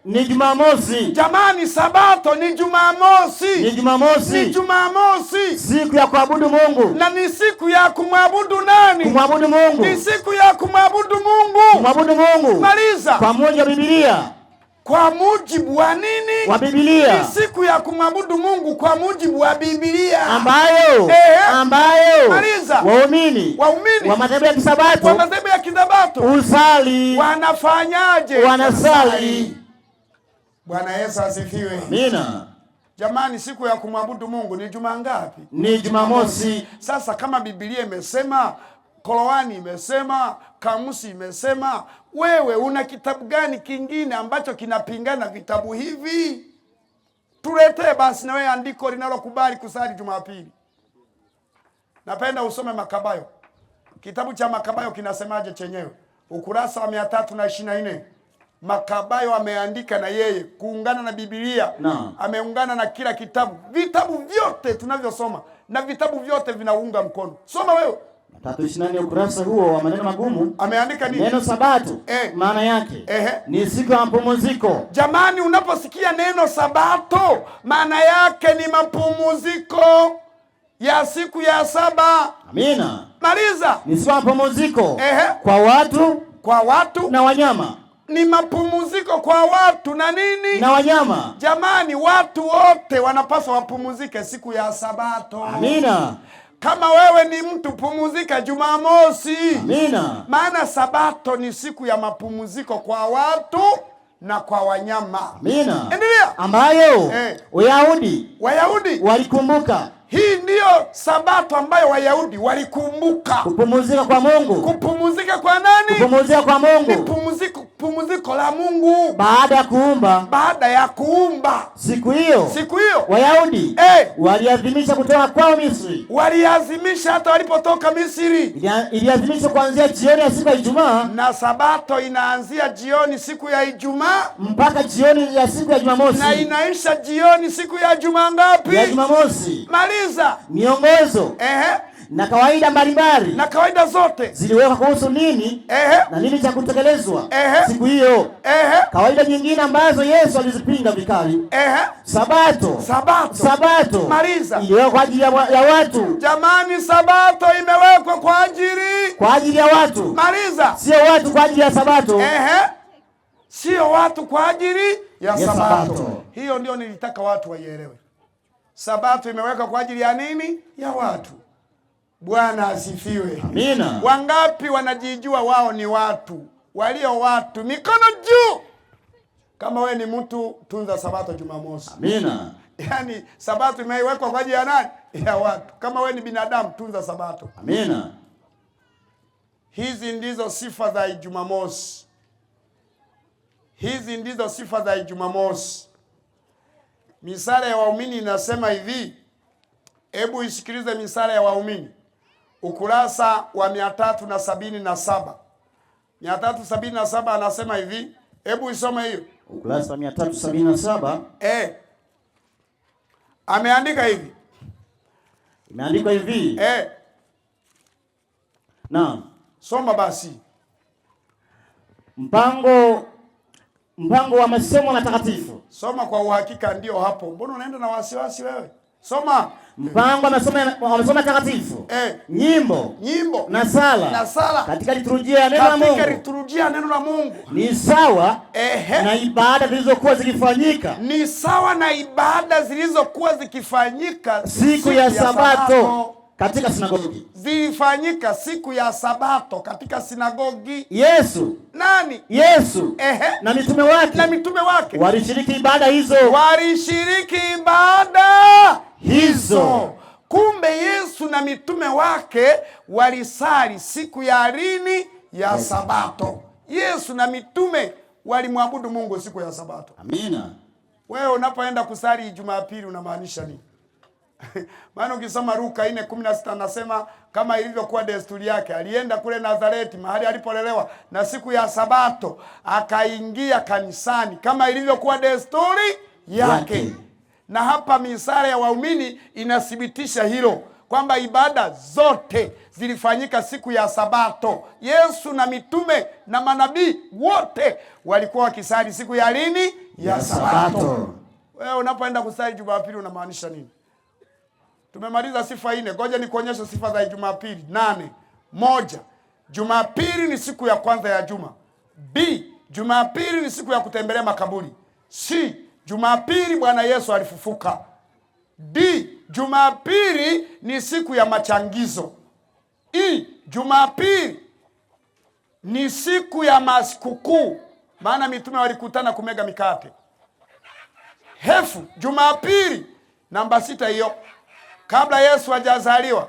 ni Jumamosi. Jamani, sabato ni Jumamosi. Ni Jumamosi. Ni Jumamosi. Siku ya kuabudu Mungu. Na ni siku ya kumwabudu nani? Kumwabudu Mungu. Ni siku ya kumwabudu Mungu. Kumwabudu Mungu. Maliza. Kwa mujibu wa Biblia. Kwa mujibu wa nini? Wa Biblia. Ni siku ya kumwabudu Mungu kwa mujibu wa Biblia. Ambayo, ambayo Maliza. Waumini wa madhehebu ya Kisabato, wa madhehebu ya Kisabato usali. Wanafanyaje? Wanasali. Bwana Yesu asifiwe. Amina. Jamani, siku ya kumwabudu Mungu ni juma ngapi? Ni Jumamosi. Sasa kama Biblia imesema, Qur'ani imesema, kamusi imesema, wewe una kitabu gani kingine ambacho kinapingana vitabu hivi? Tuletee basi na wewe andiko linalokubali kusali Jumapili. Napenda usome Makabayo. Kitabu cha Makabayo kinasemaje chenyewe? Ukurasa wa 324. Makabayo ameandika na yeye kuungana na Biblia. No. Ameungana na kila kitabu. Vitabu vyote tunavyosoma na vitabu vyote vinaunga mkono. Soma wewe. 324 ukurasa huo wa maneno magumu. Ameandika nini? Neno sabato maana yake ni siku ya mapumziko. Jamani, unaposikia neno sabato maana yake ni mapumziko ya siku ya saba. Amina. Maliza. Ni siku ya mapumziko kwa watu, kwa watu na wanyama. Ni mapumziko kwa watu na nini? Na wanyama. Jamani, watu wote wanapaswa wapumzike siku ya sabato. Amina. Kama wewe ni mtu, pumzika Jumamosi. Amina. Maana sabato ni siku ya mapumziko kwa watu na kwa wanyama. Amina. Endelea. Ambayo Wayahudi walikumbuka. Hii ndiyo sabato ambayo Wayahudi walikumbuka. Kupumzika kwa Mungu. Kupumzika kwa nani? Kupumzika kwa Mungu. Ni pumziko la Mungu. Baada ya kuumba. Baada ya kuumba. Siku hiyo. Siku hiyo. Wayahudi waliadhimisha kutoka kwao Misri. Waliadhimisha hata walipotoka Misri. Iliadhimishwa kuanzia jioni ya siku ya Ijumaa. Na sabato inaanzia jioni siku ya Ijumaa mpaka jioni ya siku ya Jumamosi. Na inaisha jioni siku ya Jumaa ngapi? Ya Jumamosi. Maliza. Miongozo na kawaida mbalimbali, na kawaida zote ziliwekwa kuhusu nini na nini cha kutekelezwa siku hiyo. Kawaida nyingine ambazo Yesu alizipinga vikali. Sabato. Sabato. Maliza. Iliwekwa kwa ajili ya watu. Jamani, sabato imewekwa kwa ajili ya watu. Maliza. Sio watu kwa ajili ya sabato. Sio watu kwa ajili ya sabato. Hiyo ndio nilitaka watu waielewe. Sabato imewekwa kwa ajili ya nini? Ya watu. Bwana asifiwe. Amina. Wangapi wanajijua wao ni watu? Walio watu, mikono juu. Kama we ni mtu, tunza sabato Jumamosi. Amina. Yaani sabato imewekwa kwa ajili ya nani? Ya watu. Kama we ni binadamu, tunza sabato. Amina. Hizi ndizo sifa za Jumamosi. Hizi ndizo sifa za Jumamosi. Misala ya waumini inasema hivi. Hebu isikilize misala ya waumini. Ukurasa wa 377. 377 anasema hivi. Hebu isome hiyo. Ukurasa wa 377. Ameandika hivi. Imeandikwa hivi. Naam. Soma basi. Mpango wa masomo matakatifu. Soma kwa uhakika ndio hapo. Mbona unaenda na wasiwasi wewe? Soma. Mpango wa masomo matakatifu. Nyimbo. Nyimbo. Na sala. Na sala. Katika liturujia ya neno la Mungu. Katika liturujia neno la Mungu. Ni sawa na ibada zilizokuwa zikifanyika. Ni sawa na ibada zilizokuwa zikifanyika siku ya Sabato katika sinagogi. Zilifanyika siku ya Sabato katika sinagogi. Yesu. Nani? Yesu. Na mitume wake. Na mitume wake. Walishiriki ibada hizo. Walishiriki ibada hizo. Kumbe Yesu na mitume wake walisali siku ya lini? Ya Sabato. Yesu na mitume walimwabudu Mungu siku ya Sabato. Amina. Wewe unapoenda kusali Jumapili unamaanisha nini? Maana ukisoma Luka 4:16 anasema kama ilivyokuwa desturi yake, alienda kule Nazareti mahali alipolelewa, na siku ya Sabato akaingia kanisani kama ilivyokuwa desturi yake. Na hapa misala ya waumini inathibitisha hilo kwamba ibada zote zilifanyika siku ya Sabato. Yesu na mitume na manabii wote walikuwa wakisali siku ya lini? Ya Sabato. Wewe unapoenda kusali Jumapili unamaanisha nini? Tumemaliza sifa 4. Ngoja nikuonyeshe sifa za Jumapili 8. 1, Jumapili ni siku ya kwanza ya juma. B, Jumapili ni siku ya kutembelea makaburi. C, Jumapili Bwana Yesu alifufuka. D, Jumapili ni siku ya machangizo. E, Jumapili ni siku ya masikukuu, maana mitume walikutana kumega mikate. F, Jumapili namba 6 hiyo, kabla Yesu hajazaliwa,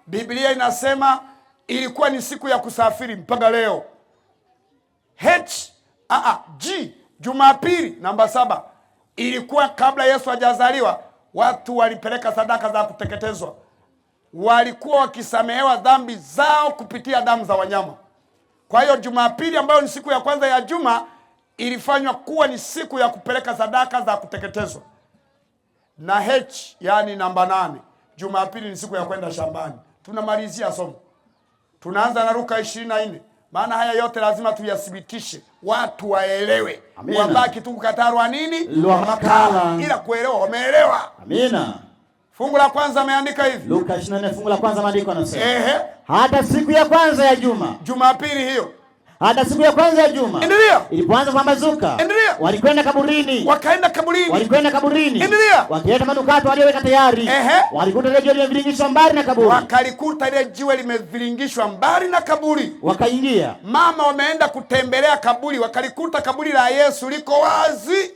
Biblia inasema ilikuwa ni siku ya kusafiri mpaka leo. H, G, Jumapili namba 7, ilikuwa kabla Yesu hajazaliwa, watu walipeleka sadaka za kuteketezwa. Walikuwa wakisamehewa dhambi zao kupitia damu za wanyama. Kwa hiyo Jumapili ambayo ni siku ya kwanza ya juma ilifanywa kuwa ni siku ya kupeleka sadaka za kuteketezwa. Na H, yani namba 8, Jumapili ni siku ya kwenda shambani. Tunamalizia somo. Tunaanza na Luka 24. Maana haya yote lazima tuyathibitishe, watu waelewe. Wabaki tu kukatarwa nini? Lwakala. Ila kuelewa wameelewa. Amina. Fungu la kwanza ameandika hivi. Luka 24 fungu la kwanza maandiko anasema. Hata siku ya kwanza ya juma. Jumapili hiyo. Hata siku ya kwanza ya juma. Endelea. Ilipoanza kupambazuka. Endelea. Walikwenda kaburini. Wakaenda kaburini. Walikwenda kaburini. Endelea. Wakileta manukato waliyoweka tayari. Walikuta ile jiwe limeviringishwa mbali na kaburi. Wakalikuta ile jiwe limeviringishwa mbali na kaburi. Wakaingia. Mama wameenda kutembelea kaburi, wakalikuta kaburi la Yesu liko wazi.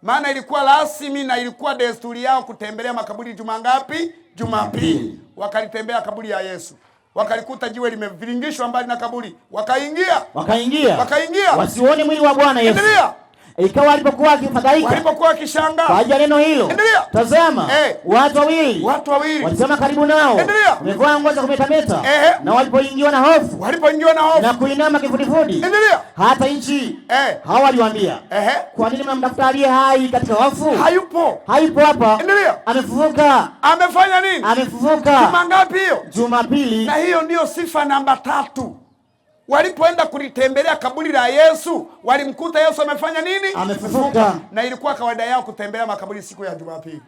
Maana ilikuwa rasmi na ilikuwa desturi yao kutembelea makaburi juma ngapi? Jumapili. Wakalitembea kaburi ya Yesu. Wakalikuta jiwe limeviringishwa mbali na kaburi. Wakaingia. Wakaingia. Wakaingia. Wasione mwili wa Bwana Yesu. Endelea. Ikawa walipokuwa wakifadhaika, walipokuwa wakishangaa kwa ajili ya neno hilo. Endelea. Tazama, watu wawili. Watu wawili. Walisema karibu nao. Endelea. Wamevaa nguo za kumetameta. Na walipoingiwa na hofu. Walipoingiwa na hofu. Na kuinama kifudifudi. Endelea. Hata nchi. Hawa waliwaambia. Kwa nini mnamtafuta aliye hai katika wafu? Hayupo. Hayupo hapa. Endelea. Amefufuka. Amefanya nini? Amefufuka. Juma ngapi hiyo? Jumapili. Na hiyo ndiyo sifa namba 3. Walipoenda kulitembelea kaburi la Yesu, walimkuta Yesu amefanya nini? Amefufuka. Na ilikuwa kawaida yao kutembelea makaburi siku ya Jumapili.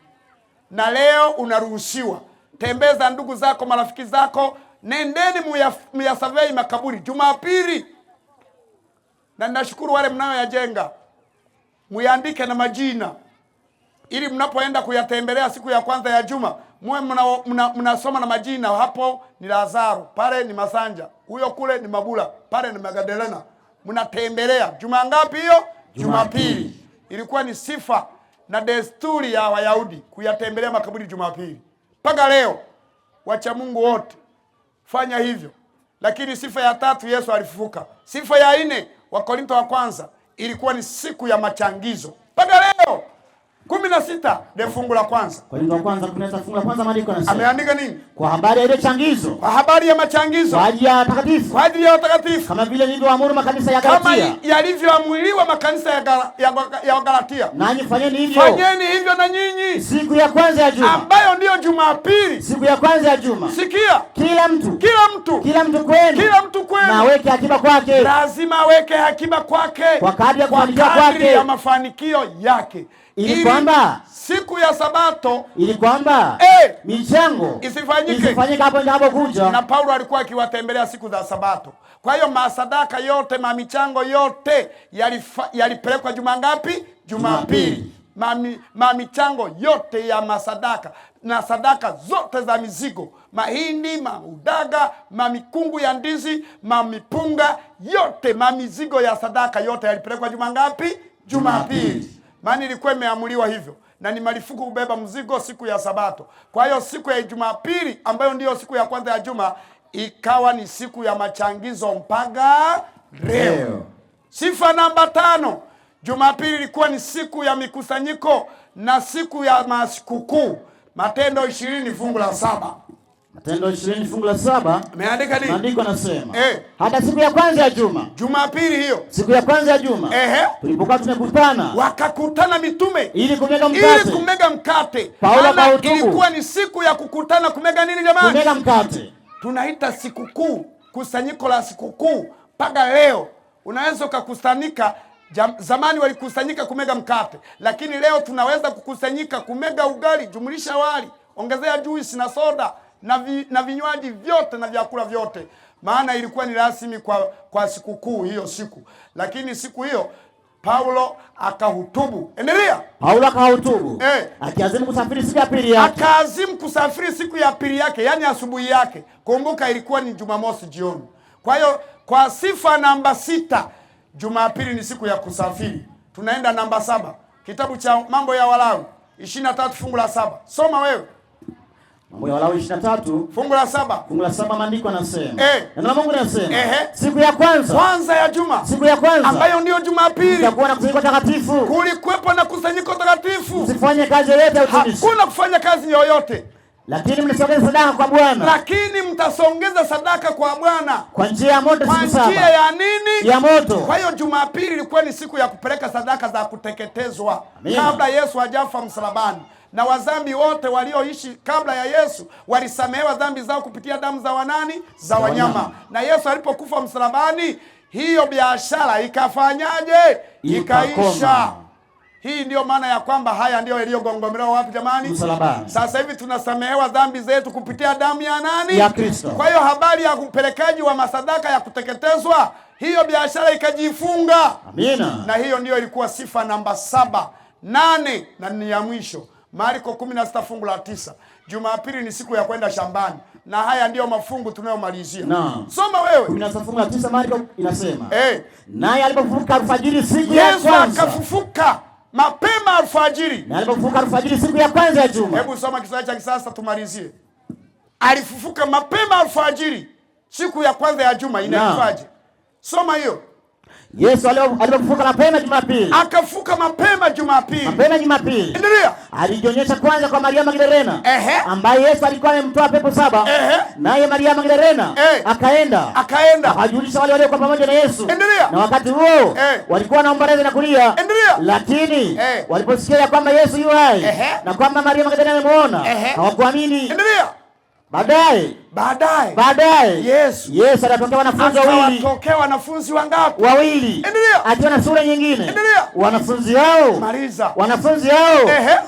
Na leo unaruhusiwa tembeza ndugu zako, marafiki zako, nendeni muyasavei makaburi Jumapili. Na ninashukuru wale mnayoyajenga, muyaandike na majina ili mnapoenda kuyatembelea siku ya kwanza ya juma muwe mnasoma na majina. Hapo ni Lazaro, pale ni Masanja, huyo kule ni Mabula, pale ni Magdalena. Mnatembelea juma ngapi hiyo? Jumapili. Ilikuwa ni sifa na desturi ya Wayahudi kuyatembelea makaburi Jumapili. Mpaka leo wacha Mungu wote fanya hivyo. Lakini sifa ya 3, Yesu alifufuka. Sifa ya 4, Wakorinto wa kwanza, ilikuwa ni siku ya machangizo. Mpaka leo 16 ndio fungu la kwanza. Korinto wa kwanza 16 fungu la kwanza maandiko yanasema. Ameandika nini? Kwa habari ya ile changizo. Kwa habari ya machangizo. Kwa ajili ya watakatifu. Kwa ajili ya watakatifu. Kama vile nilivyoamuru makanisa ya Galatia. Kama yalivyoamriwa makanisa ya Galatia. Nanyi fanyeni hivyo. Fanyeni hivyo na nyinyi. Siku ya kwanza ya juma. Ambayo ndiyo Jumapili. Siku ya kwanza ya juma. Sikia. Kila mtu. Kila mtu. Kila mtu kwenu. Kila mtu kwenu. Na aweke akiba kwake. Lazima aweke akiba kwake. Kwa kadri ya kufanikiwa Kwa kadri kwake. ya mafanikio yake. Ili kwamba siku ya Sabato, ili kwamba michango isifanyike hapo nitakapokuja. Na Paulo alikuwa akiwatembelea siku za Sabato. Kwa hiyo masadaka yote, mamichango yote yalipelekwa juma ngapi? Jumapili. Mamichango yote ya masadaka na sadaka zote za mizigo, mahindi, maudaga, mamikungu ya ndizi, mamipunga yote, mamizigo ya sadaka yote yalipelekwa juma ngapi? Jumapili. Maana ilikuwa imeamuliwa hivyo, na ni marufuku kubeba mzigo siku ya Sabato. Kwa hiyo siku ya Jumapili ambayo ndiyo siku ya kwanza ya juma ikawa ni siku ya machangizo mpaka leo. Sifa namba 5, Jumapili ilikuwa ni siku ya mikusanyiko na siku ya masikukuu. Matendo 20 fungu la 7. Matendo 20 fungu la 7. Ameandika nini? Maandiko yanasema, hata siku ya kwanza ya juma, Jumapili hiyo, siku ya kwanza ya juma, tulipokuwa tumekutana, wakakutana mitume ili kumega mkate, ili kumega mkate. Paulo akahutubu. Ilikuwa ni siku ya kukutana kumega nini jamani? Kumega mkate. Tunaita sikukuu, kusanyiko la sikukuu mpaka leo. Unaweza ukakusanyika. Zamani walikusanyika kumega mkate, lakini leo tunaweza kukusanyika kumega ugali, jumlisha wali, ongezea juisi na soda na vinywaji vyote na vyakula vyote. Maana ilikuwa ni rasmi kwa sikukuu hiyo siku. Lakini siku hiyo Paulo akahutubu. Endelea. Paulo akahutubu. Akiazimu kusafiri siku ya pili yake. Akaazimu kusafiri siku ya pili yake, yani asubuhi yake. Kumbuka ilikuwa ni Jumamosi jioni. Kwa hiyo kwa sifa namba 6, Jumapili ni siku ya kusafiri. Tunaenda namba 7, kitabu cha Mambo ya Walawi 23 fungu la 7. Soma wewe. Mambo ya Walawi 23 fungu la 7. Fungu la 7, maandiko yanasema. Neno la Mungu linasema, siku ya kwanza ya juma, siku ya kwanza ambayo ndio Jumapili, kutakuwa na kusanyiko takatifu. Kulikuwepo na kusanyiko takatifu. Msifanye kazi yoyote ya utumishi. Hakuna kufanya kazi yoyote. Lakini mtasongeza sadaka kwa Bwana. Lakini mtasongeza sadaka kwa Bwana kwa njia ya moto siku 7. Kwa njia ya nini? Ya moto. Kwa hiyo Jumapili ilikuwa ni siku ya kupeleka sadaka za kuteketezwa kabla Yesu hajafa msalabani. Na wazambi wote walioishi kabla ya Yesu walisamehewa dhambi zao kupitia damu za wanani? Za wanyama. Na Yesu alipokufa msalabani, hiyo biashara ikafanyaje? Ikaisha. Hii ndiyo maana ya kwamba haya ndiyo yaliyogongomelewa wapi jamani? Msalabani. Sasa hivi tunasamehewa dhambi zetu kupitia damu ya nani? Ya Kristo. Kwa hiyo habari ya upelekaji wa masadaka ya kuteketezwa, hiyo biashara ikajifunga. Amina. Na hiyo ndiyo ilikuwa sifa namba 7, 8 na ni ya mwisho. Marko 16 fungu la 9. Jumapili ni siku ya kwenda shambani. Na haya ndiyo mafungu tunayomalizia. Naam. Soma wewe. 16 fungu la 9 Marko inasema. Naye alipofufuka alfajiri siku ya Yesu kwanza. Akafufuka mapema alfajiri. Na alipofufuka alfajiri siku ya kwanza ya juma. Hebu soma Kiswahili cha kisasa tumalizie. Alifufuka mapema alfajiri siku ya kwanza ya juma, inaitwaje? Soma hiyo. Yesu alipofufuka mapema Jumapili. Akafuka mapema Jumapili. Mapema Jumapili. Endelea. Alijionyesha kwanza kwa Maria Magdalena, ambaye Yesu alikuwa amemtoa pepo 7. Naye Maria Magdalena akaenda. Akajulisha wale waliokuwa pamoja na Yesu. Endelea. Na wakati huo walikuwa wanaomboleza na kulia. Endelea. Lakini waliposikia kwamba Yesu yu hai na kwamba Maria Magdalena amemuona, hawakuamini. Endelea. Baadaye Yesu alitokea wanafunzi wawili. Akawatokea wanafunzi wangapi? Wawili. Endelea. Akiwa na sura nyingine. Endelea. Wanafunzi hao. Maliza. Wanafunzi hao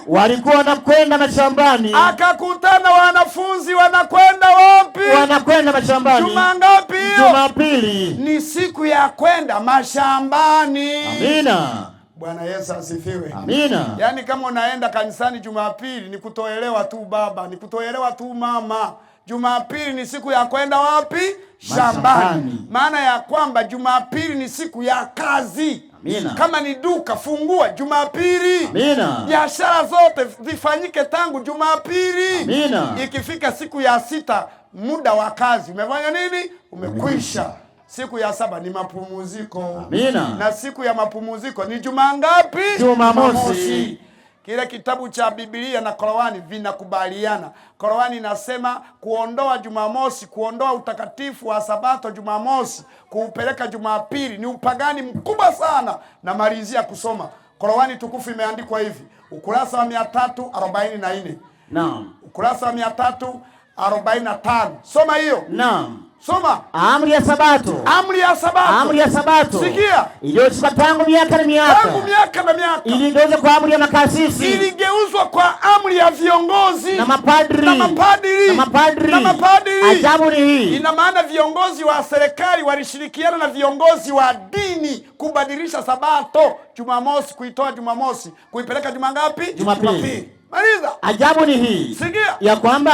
walikuwa wanakwenda mashambani. Akakutana wanafunzi wanakwenda wapi? Wanakwenda mashambani. Juma ngapi hiyo? Jumapili. Ni siku ya kwenda mashambani. Amina. Bwana Yesu asifiwe. Amina. Yaani kama unaenda kanisani Jumapili ni kutoelewa tu baba, ni kutoelewa tu mama. Jumapili ni siku ya kwenda wapi? Shambani. Maana ya kwamba Jumapili ni siku ya kazi. Amina. Kama ni duka fungua Jumapili. Amina. Biashara zote zifanyike tangu Jumapili. Amina. Ikifika siku ya 6 muda wa kazi umefanya nini? Umekwisha. Siku ya 7 ni mapumziko. Amina. Na siku ya mapumziko ni juma ngapi? Jumamosi. Kile kitabu cha Biblia na Korani vinakubaliana. Korani inasema kuondoa Jumamosi, kuondoa utakatifu wa Sabato Jumamosi, kuupeleka Jumapili ni upagani mkubwa sana. Namalizia kusoma Korani tukufu imeandikwa hivi, ukurasa wa 344. Naam. Ukurasa wa 345. Soma hiyo. Naam. Soma. Amri ya Sabato. Amri ya Sabato. Amri ya Sabato. Sikia. Iliyoshika tangu miaka na miaka. Tangu miaka na miaka. Iligeuzwa kwa amri ya makasisi. Iligeuzwa kwa amri ya viongozi. Na mapadri. Na mapadri. Na mapadri. Na mapadri. Ajabu ni hii. Ina maana viongozi wa serikali walishirikiana na viongozi wa dini kubadilisha Sabato Jumamosi, kuitoa Jumamosi, kuipeleka juma ngapi? Jumapili. Maliza. Ajabu ni hii. Sikia. Ya kwamba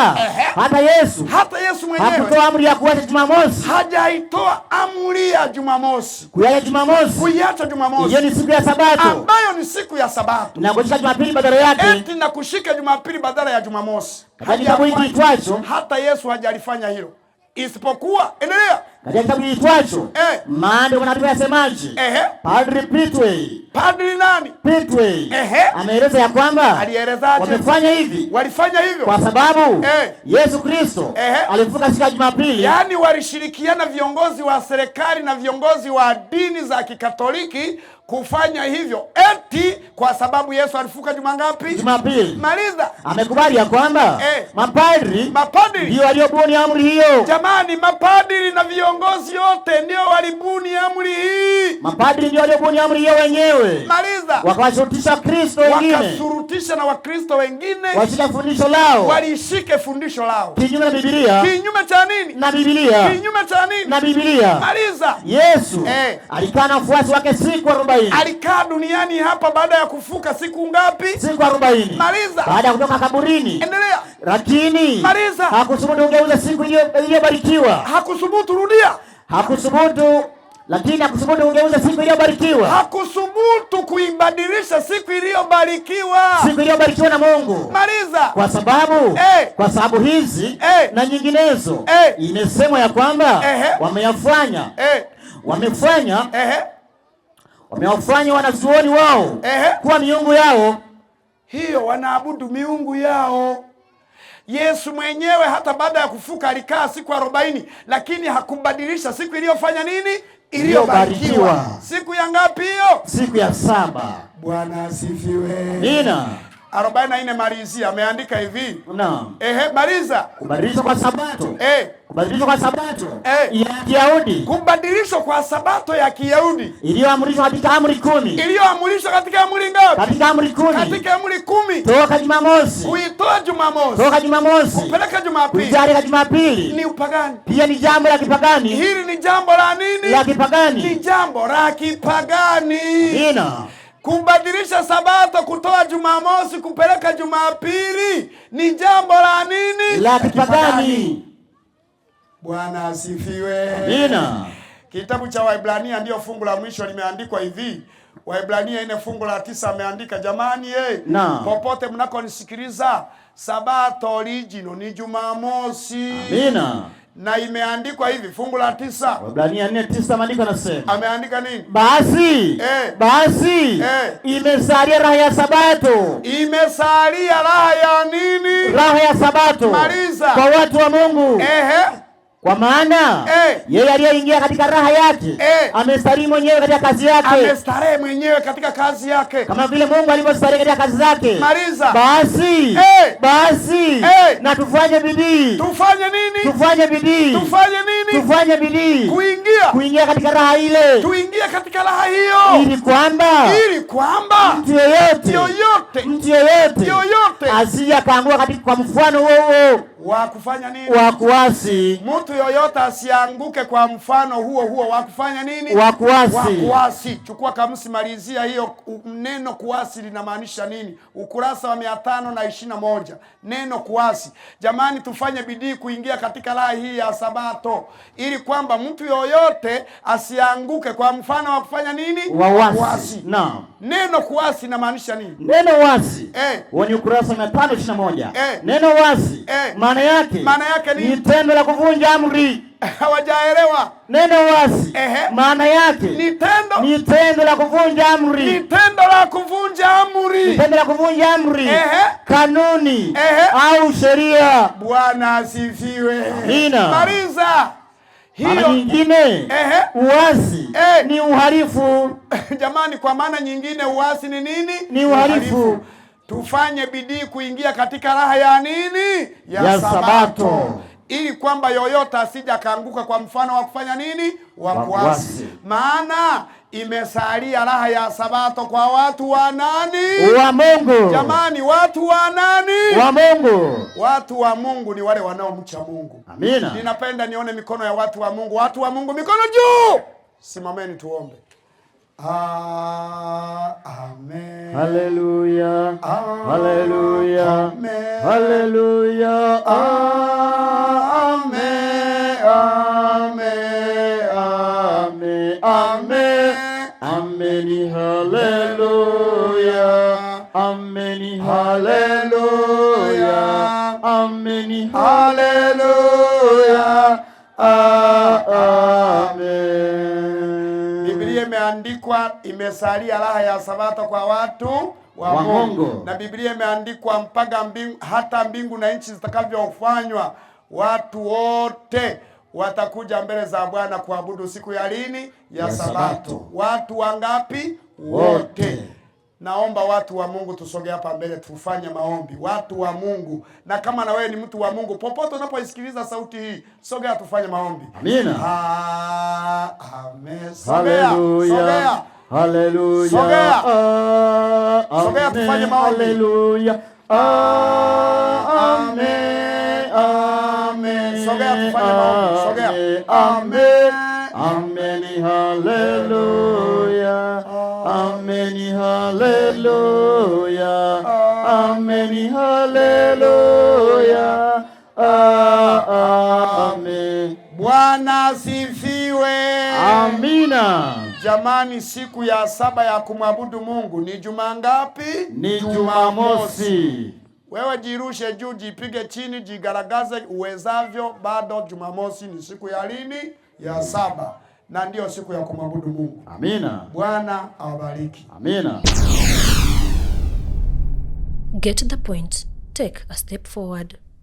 hata Yesu mwenyewe hakutoa amri ya kuacha Jumamosi. Hajaitoa amri ya Jumamosi. Kuiacha Jumamosi. Kuiacha Jumamosi. Hiyo ni siku ya Sabato. Ambayo ni siku ya Sabato. Na kushika Jumapili badala yake. Eti na kushika Jumapili badala ya Jumamosi. Kitabu hiki kitwacho. Hata Yesu hajalifanya hilo. Isipokuwa, endelea. Katika kitabu kiitwacho Maandiko na yasemaje? Padri Pitway. Padri nani? Pitway. Ameeleza ya kwamba alielezaje? Wamefanya hivi. Walifanya hivyo kwa sababu Yesu Kristo alifufuka siku ya Jumapili. Yaani walishirikiana viongozi wa serikali na viongozi wa dini za Kikatoliki kufanya hivyo eti kwa sababu Yesu alifufuka juma ngapi? Jumapili. Maliza. Amekubali ya kwamba mapadri ndio waliobuni amri hiyo. Jamani, mapadri na viongozi wote ndio walibuni amri hii. Mapadri ndio waliobuni amri hiyo wenyewe. Maliza. Wakawashurutisha Kristo wengine. Wakashurutisha na Wakristo wengine. Washike fundisho lao. Walishike fundisho lao. Kinyume na Biblia. Kinyume cha nini? Na Biblia. Kinyume cha nini? Na Biblia. Maliza. Yesu alikaa na wafuasi wake siku 40. Alikaa duniani hapa baada ya kufuka siku ngapi? Siku 40. Maliza. Baada ya kutoka kaburini. Endelea. Lakini maliza. Hakuthubutu kugeuza siku iliyobarikiwa. Hakuthubutu, rudia. Hakuthubutu, lakini hakuthubutu kugeuza siku iliyobarikiwa. Hakuthubutu kuibadilisha siku iliyobarikiwa. Siku iliyobarikiwa na Mungu. Maliza. Kwa sababu kwa sababu hizi na nyinginezo imesemwa ya kwamba wameyafanya wamefanya wamewafanya wanazuoni wao kuwa miungu yao. Hiyo wanaabudu miungu yao. Yesu mwenyewe hata baada ya kufuka alikaa siku 40, lakini hakubadilisha siku iliyofanya nini? Iliyobarikiwa. Siku ya ngapi hiyo? Siku ya 7. Bwana asifiwe. Amina. 44 malizia, ameandika hivi. Naam. Maliza. Kubadilishwa kwa Sabato. Kubadilishwa kwa Sabato ya Kiyahudi. Kubadilishwa kwa Sabato ya Kiyahudi. Iliyoamrishwa katika amri 10. Iliyoamrishwa katika amri ngapi? Katika amri 10. Katika amri 10. Toka Jumamosi. Kuitoa Jumamosi. Toka Jumamosi. Kupeleka Jumapili. Kupeleka Jumapili. Ni upagani. Pia ni jambo la kipagani. Hili ni jambo la nini? La kipagani. Ni jambo la kipagani. Amina. Kubadilisha Sabato, kutoa Jumamosi kupeleka Jumapili ni jambo la nini? La kipagani. Bwana asifiwe. Amina. Kitabu cha Waebrania ndio fungu la mwisho limeandikwa hivi. Waebrania 4 fungu la 9 ameandika, jamani popote mnakonisikiliza, Sabato original ni Jumamosi. Amina. Na imeandikwa hivi fungu la 9. Waebrania 4:9 maandiko yanasema. Ameandika nini? Basi, basi imesalia raha ya Sabato. Imesalia raha ya nini? Raha ya Sabato. Maliza. Kwa watu wa Mungu. Kwa maana yeye aliyeingia katika raha yake amestarehe mwenyewe katika kazi yake. Amestarehe mwenyewe katika kazi yake. Kama vile Mungu alivyostarehe katika kazi zake. Maliza. Basi, basi na tufanye bidii. Tufanye nini? Tufanye bidii. Tufanye nini? Tufanye bidii. Kuingia. Kuingia katika raha ile. Tuingie katika raha hiyo. Ili kwamba, ili kwamba mtu yeyote, yoyote, mtu yeyote, yoyote asije akaanguka katika kwa mfano huo huo wa kufanya nini? Wa kuasi. Mtu yoyote asianguke kwa mfano huo huo wa kufanya nini? Wa kuasi. Wa kuasi. Chukua kamusi, malizia hiyo neno kuasi linamaanisha nini? Ukurasa wa 521. Neno kuasi. Jamani, tufanye bidii kuingia katika raha hii ya Sabato ili kwamba mtu yoyote asianguke kwa mfano wa kufanya nini? Wa uasi. Naam. Neno kuasi linamaanisha nini? Neno uasi. Huo ni ukurasa wa 521. Neno uasi. Maana yake, maana yake ni tendo la kuvunja amri. Hawajaelewa. Neno uasi. Maana yake ni tendo, ni tendo la kuvunja amri. Ni tendo la kuvunja amri. Ni tendo la kuvunja amri. Kanuni au sheria. Bwana asifiwe. Amina. Maliza. Maana nyingine uasi ni uhalifu. Jamani, kwa maana nyingine uasi ni nini? Ni uhalifu. Tufanye bidii kuingia katika raha ya nini? Ya Sabato. Ili kwamba yoyote asija kaanguka kwa mfano wa kufanya nini? Wa kuasi. Maana imesalia raha ya Sabato kwa watu wa nani? Wa Mungu. Jamani, watu wa nani? Wa Mungu. Watu wa Mungu ni wale wanaomcha Mungu. Amina. Ninapenda nione mikono ya watu wa Mungu. Watu wa Mungu, mikono juu. Simameni tuombe. Amen. Hallelujah. Hallelujah. Amen. Hallelujah. Amen. Amen. Amen. Amen. Amen. Hallelujah. Amen. Hallelujah. Amen. Hallelujah. Amen. Biblia imeandikwa imesalia raha ya Sabato kwa watu wa Mungu, na Biblia imeandikwa mpaka mbingu, hata mbingu na nchi zitakavyofanywa, watu wote watakuja mbele za Bwana kuabudu siku ya lini? Ya Sabato. Watu wangapi? Wote. Naomba watu wa Mungu tusogee hapa mbele tufanye maombi. Watu wa Mungu, na kama na wewe ni mtu wa Mungu, popote unapoisikiliza sauti hii, sogea tufanye maombi. Amina. Amen. Sogea. Sogea. Haleluya. Sogea. Sogea tufanye maombi. Haleluya. Amen. Amen. Sogea tufanye maombi. Sogea. Amen. Amen. Haleluya. Amen. Haleluya. Amen. Haleluya. Amen. Bwana asifiwe. Amina. Jamani, siku ya saba ya kumwabudu Mungu ni juma ngapi? Ni Jumamosi. Wewe jirushe juu, jipige chini, jigaragaze uwezavyo, bado Jumamosi ni siku ya lini? Ya saba, na ndiyo siku ya kumwabudu Mungu. Amina. Bwana awabariki. Amina. Get the point. Take a step forward.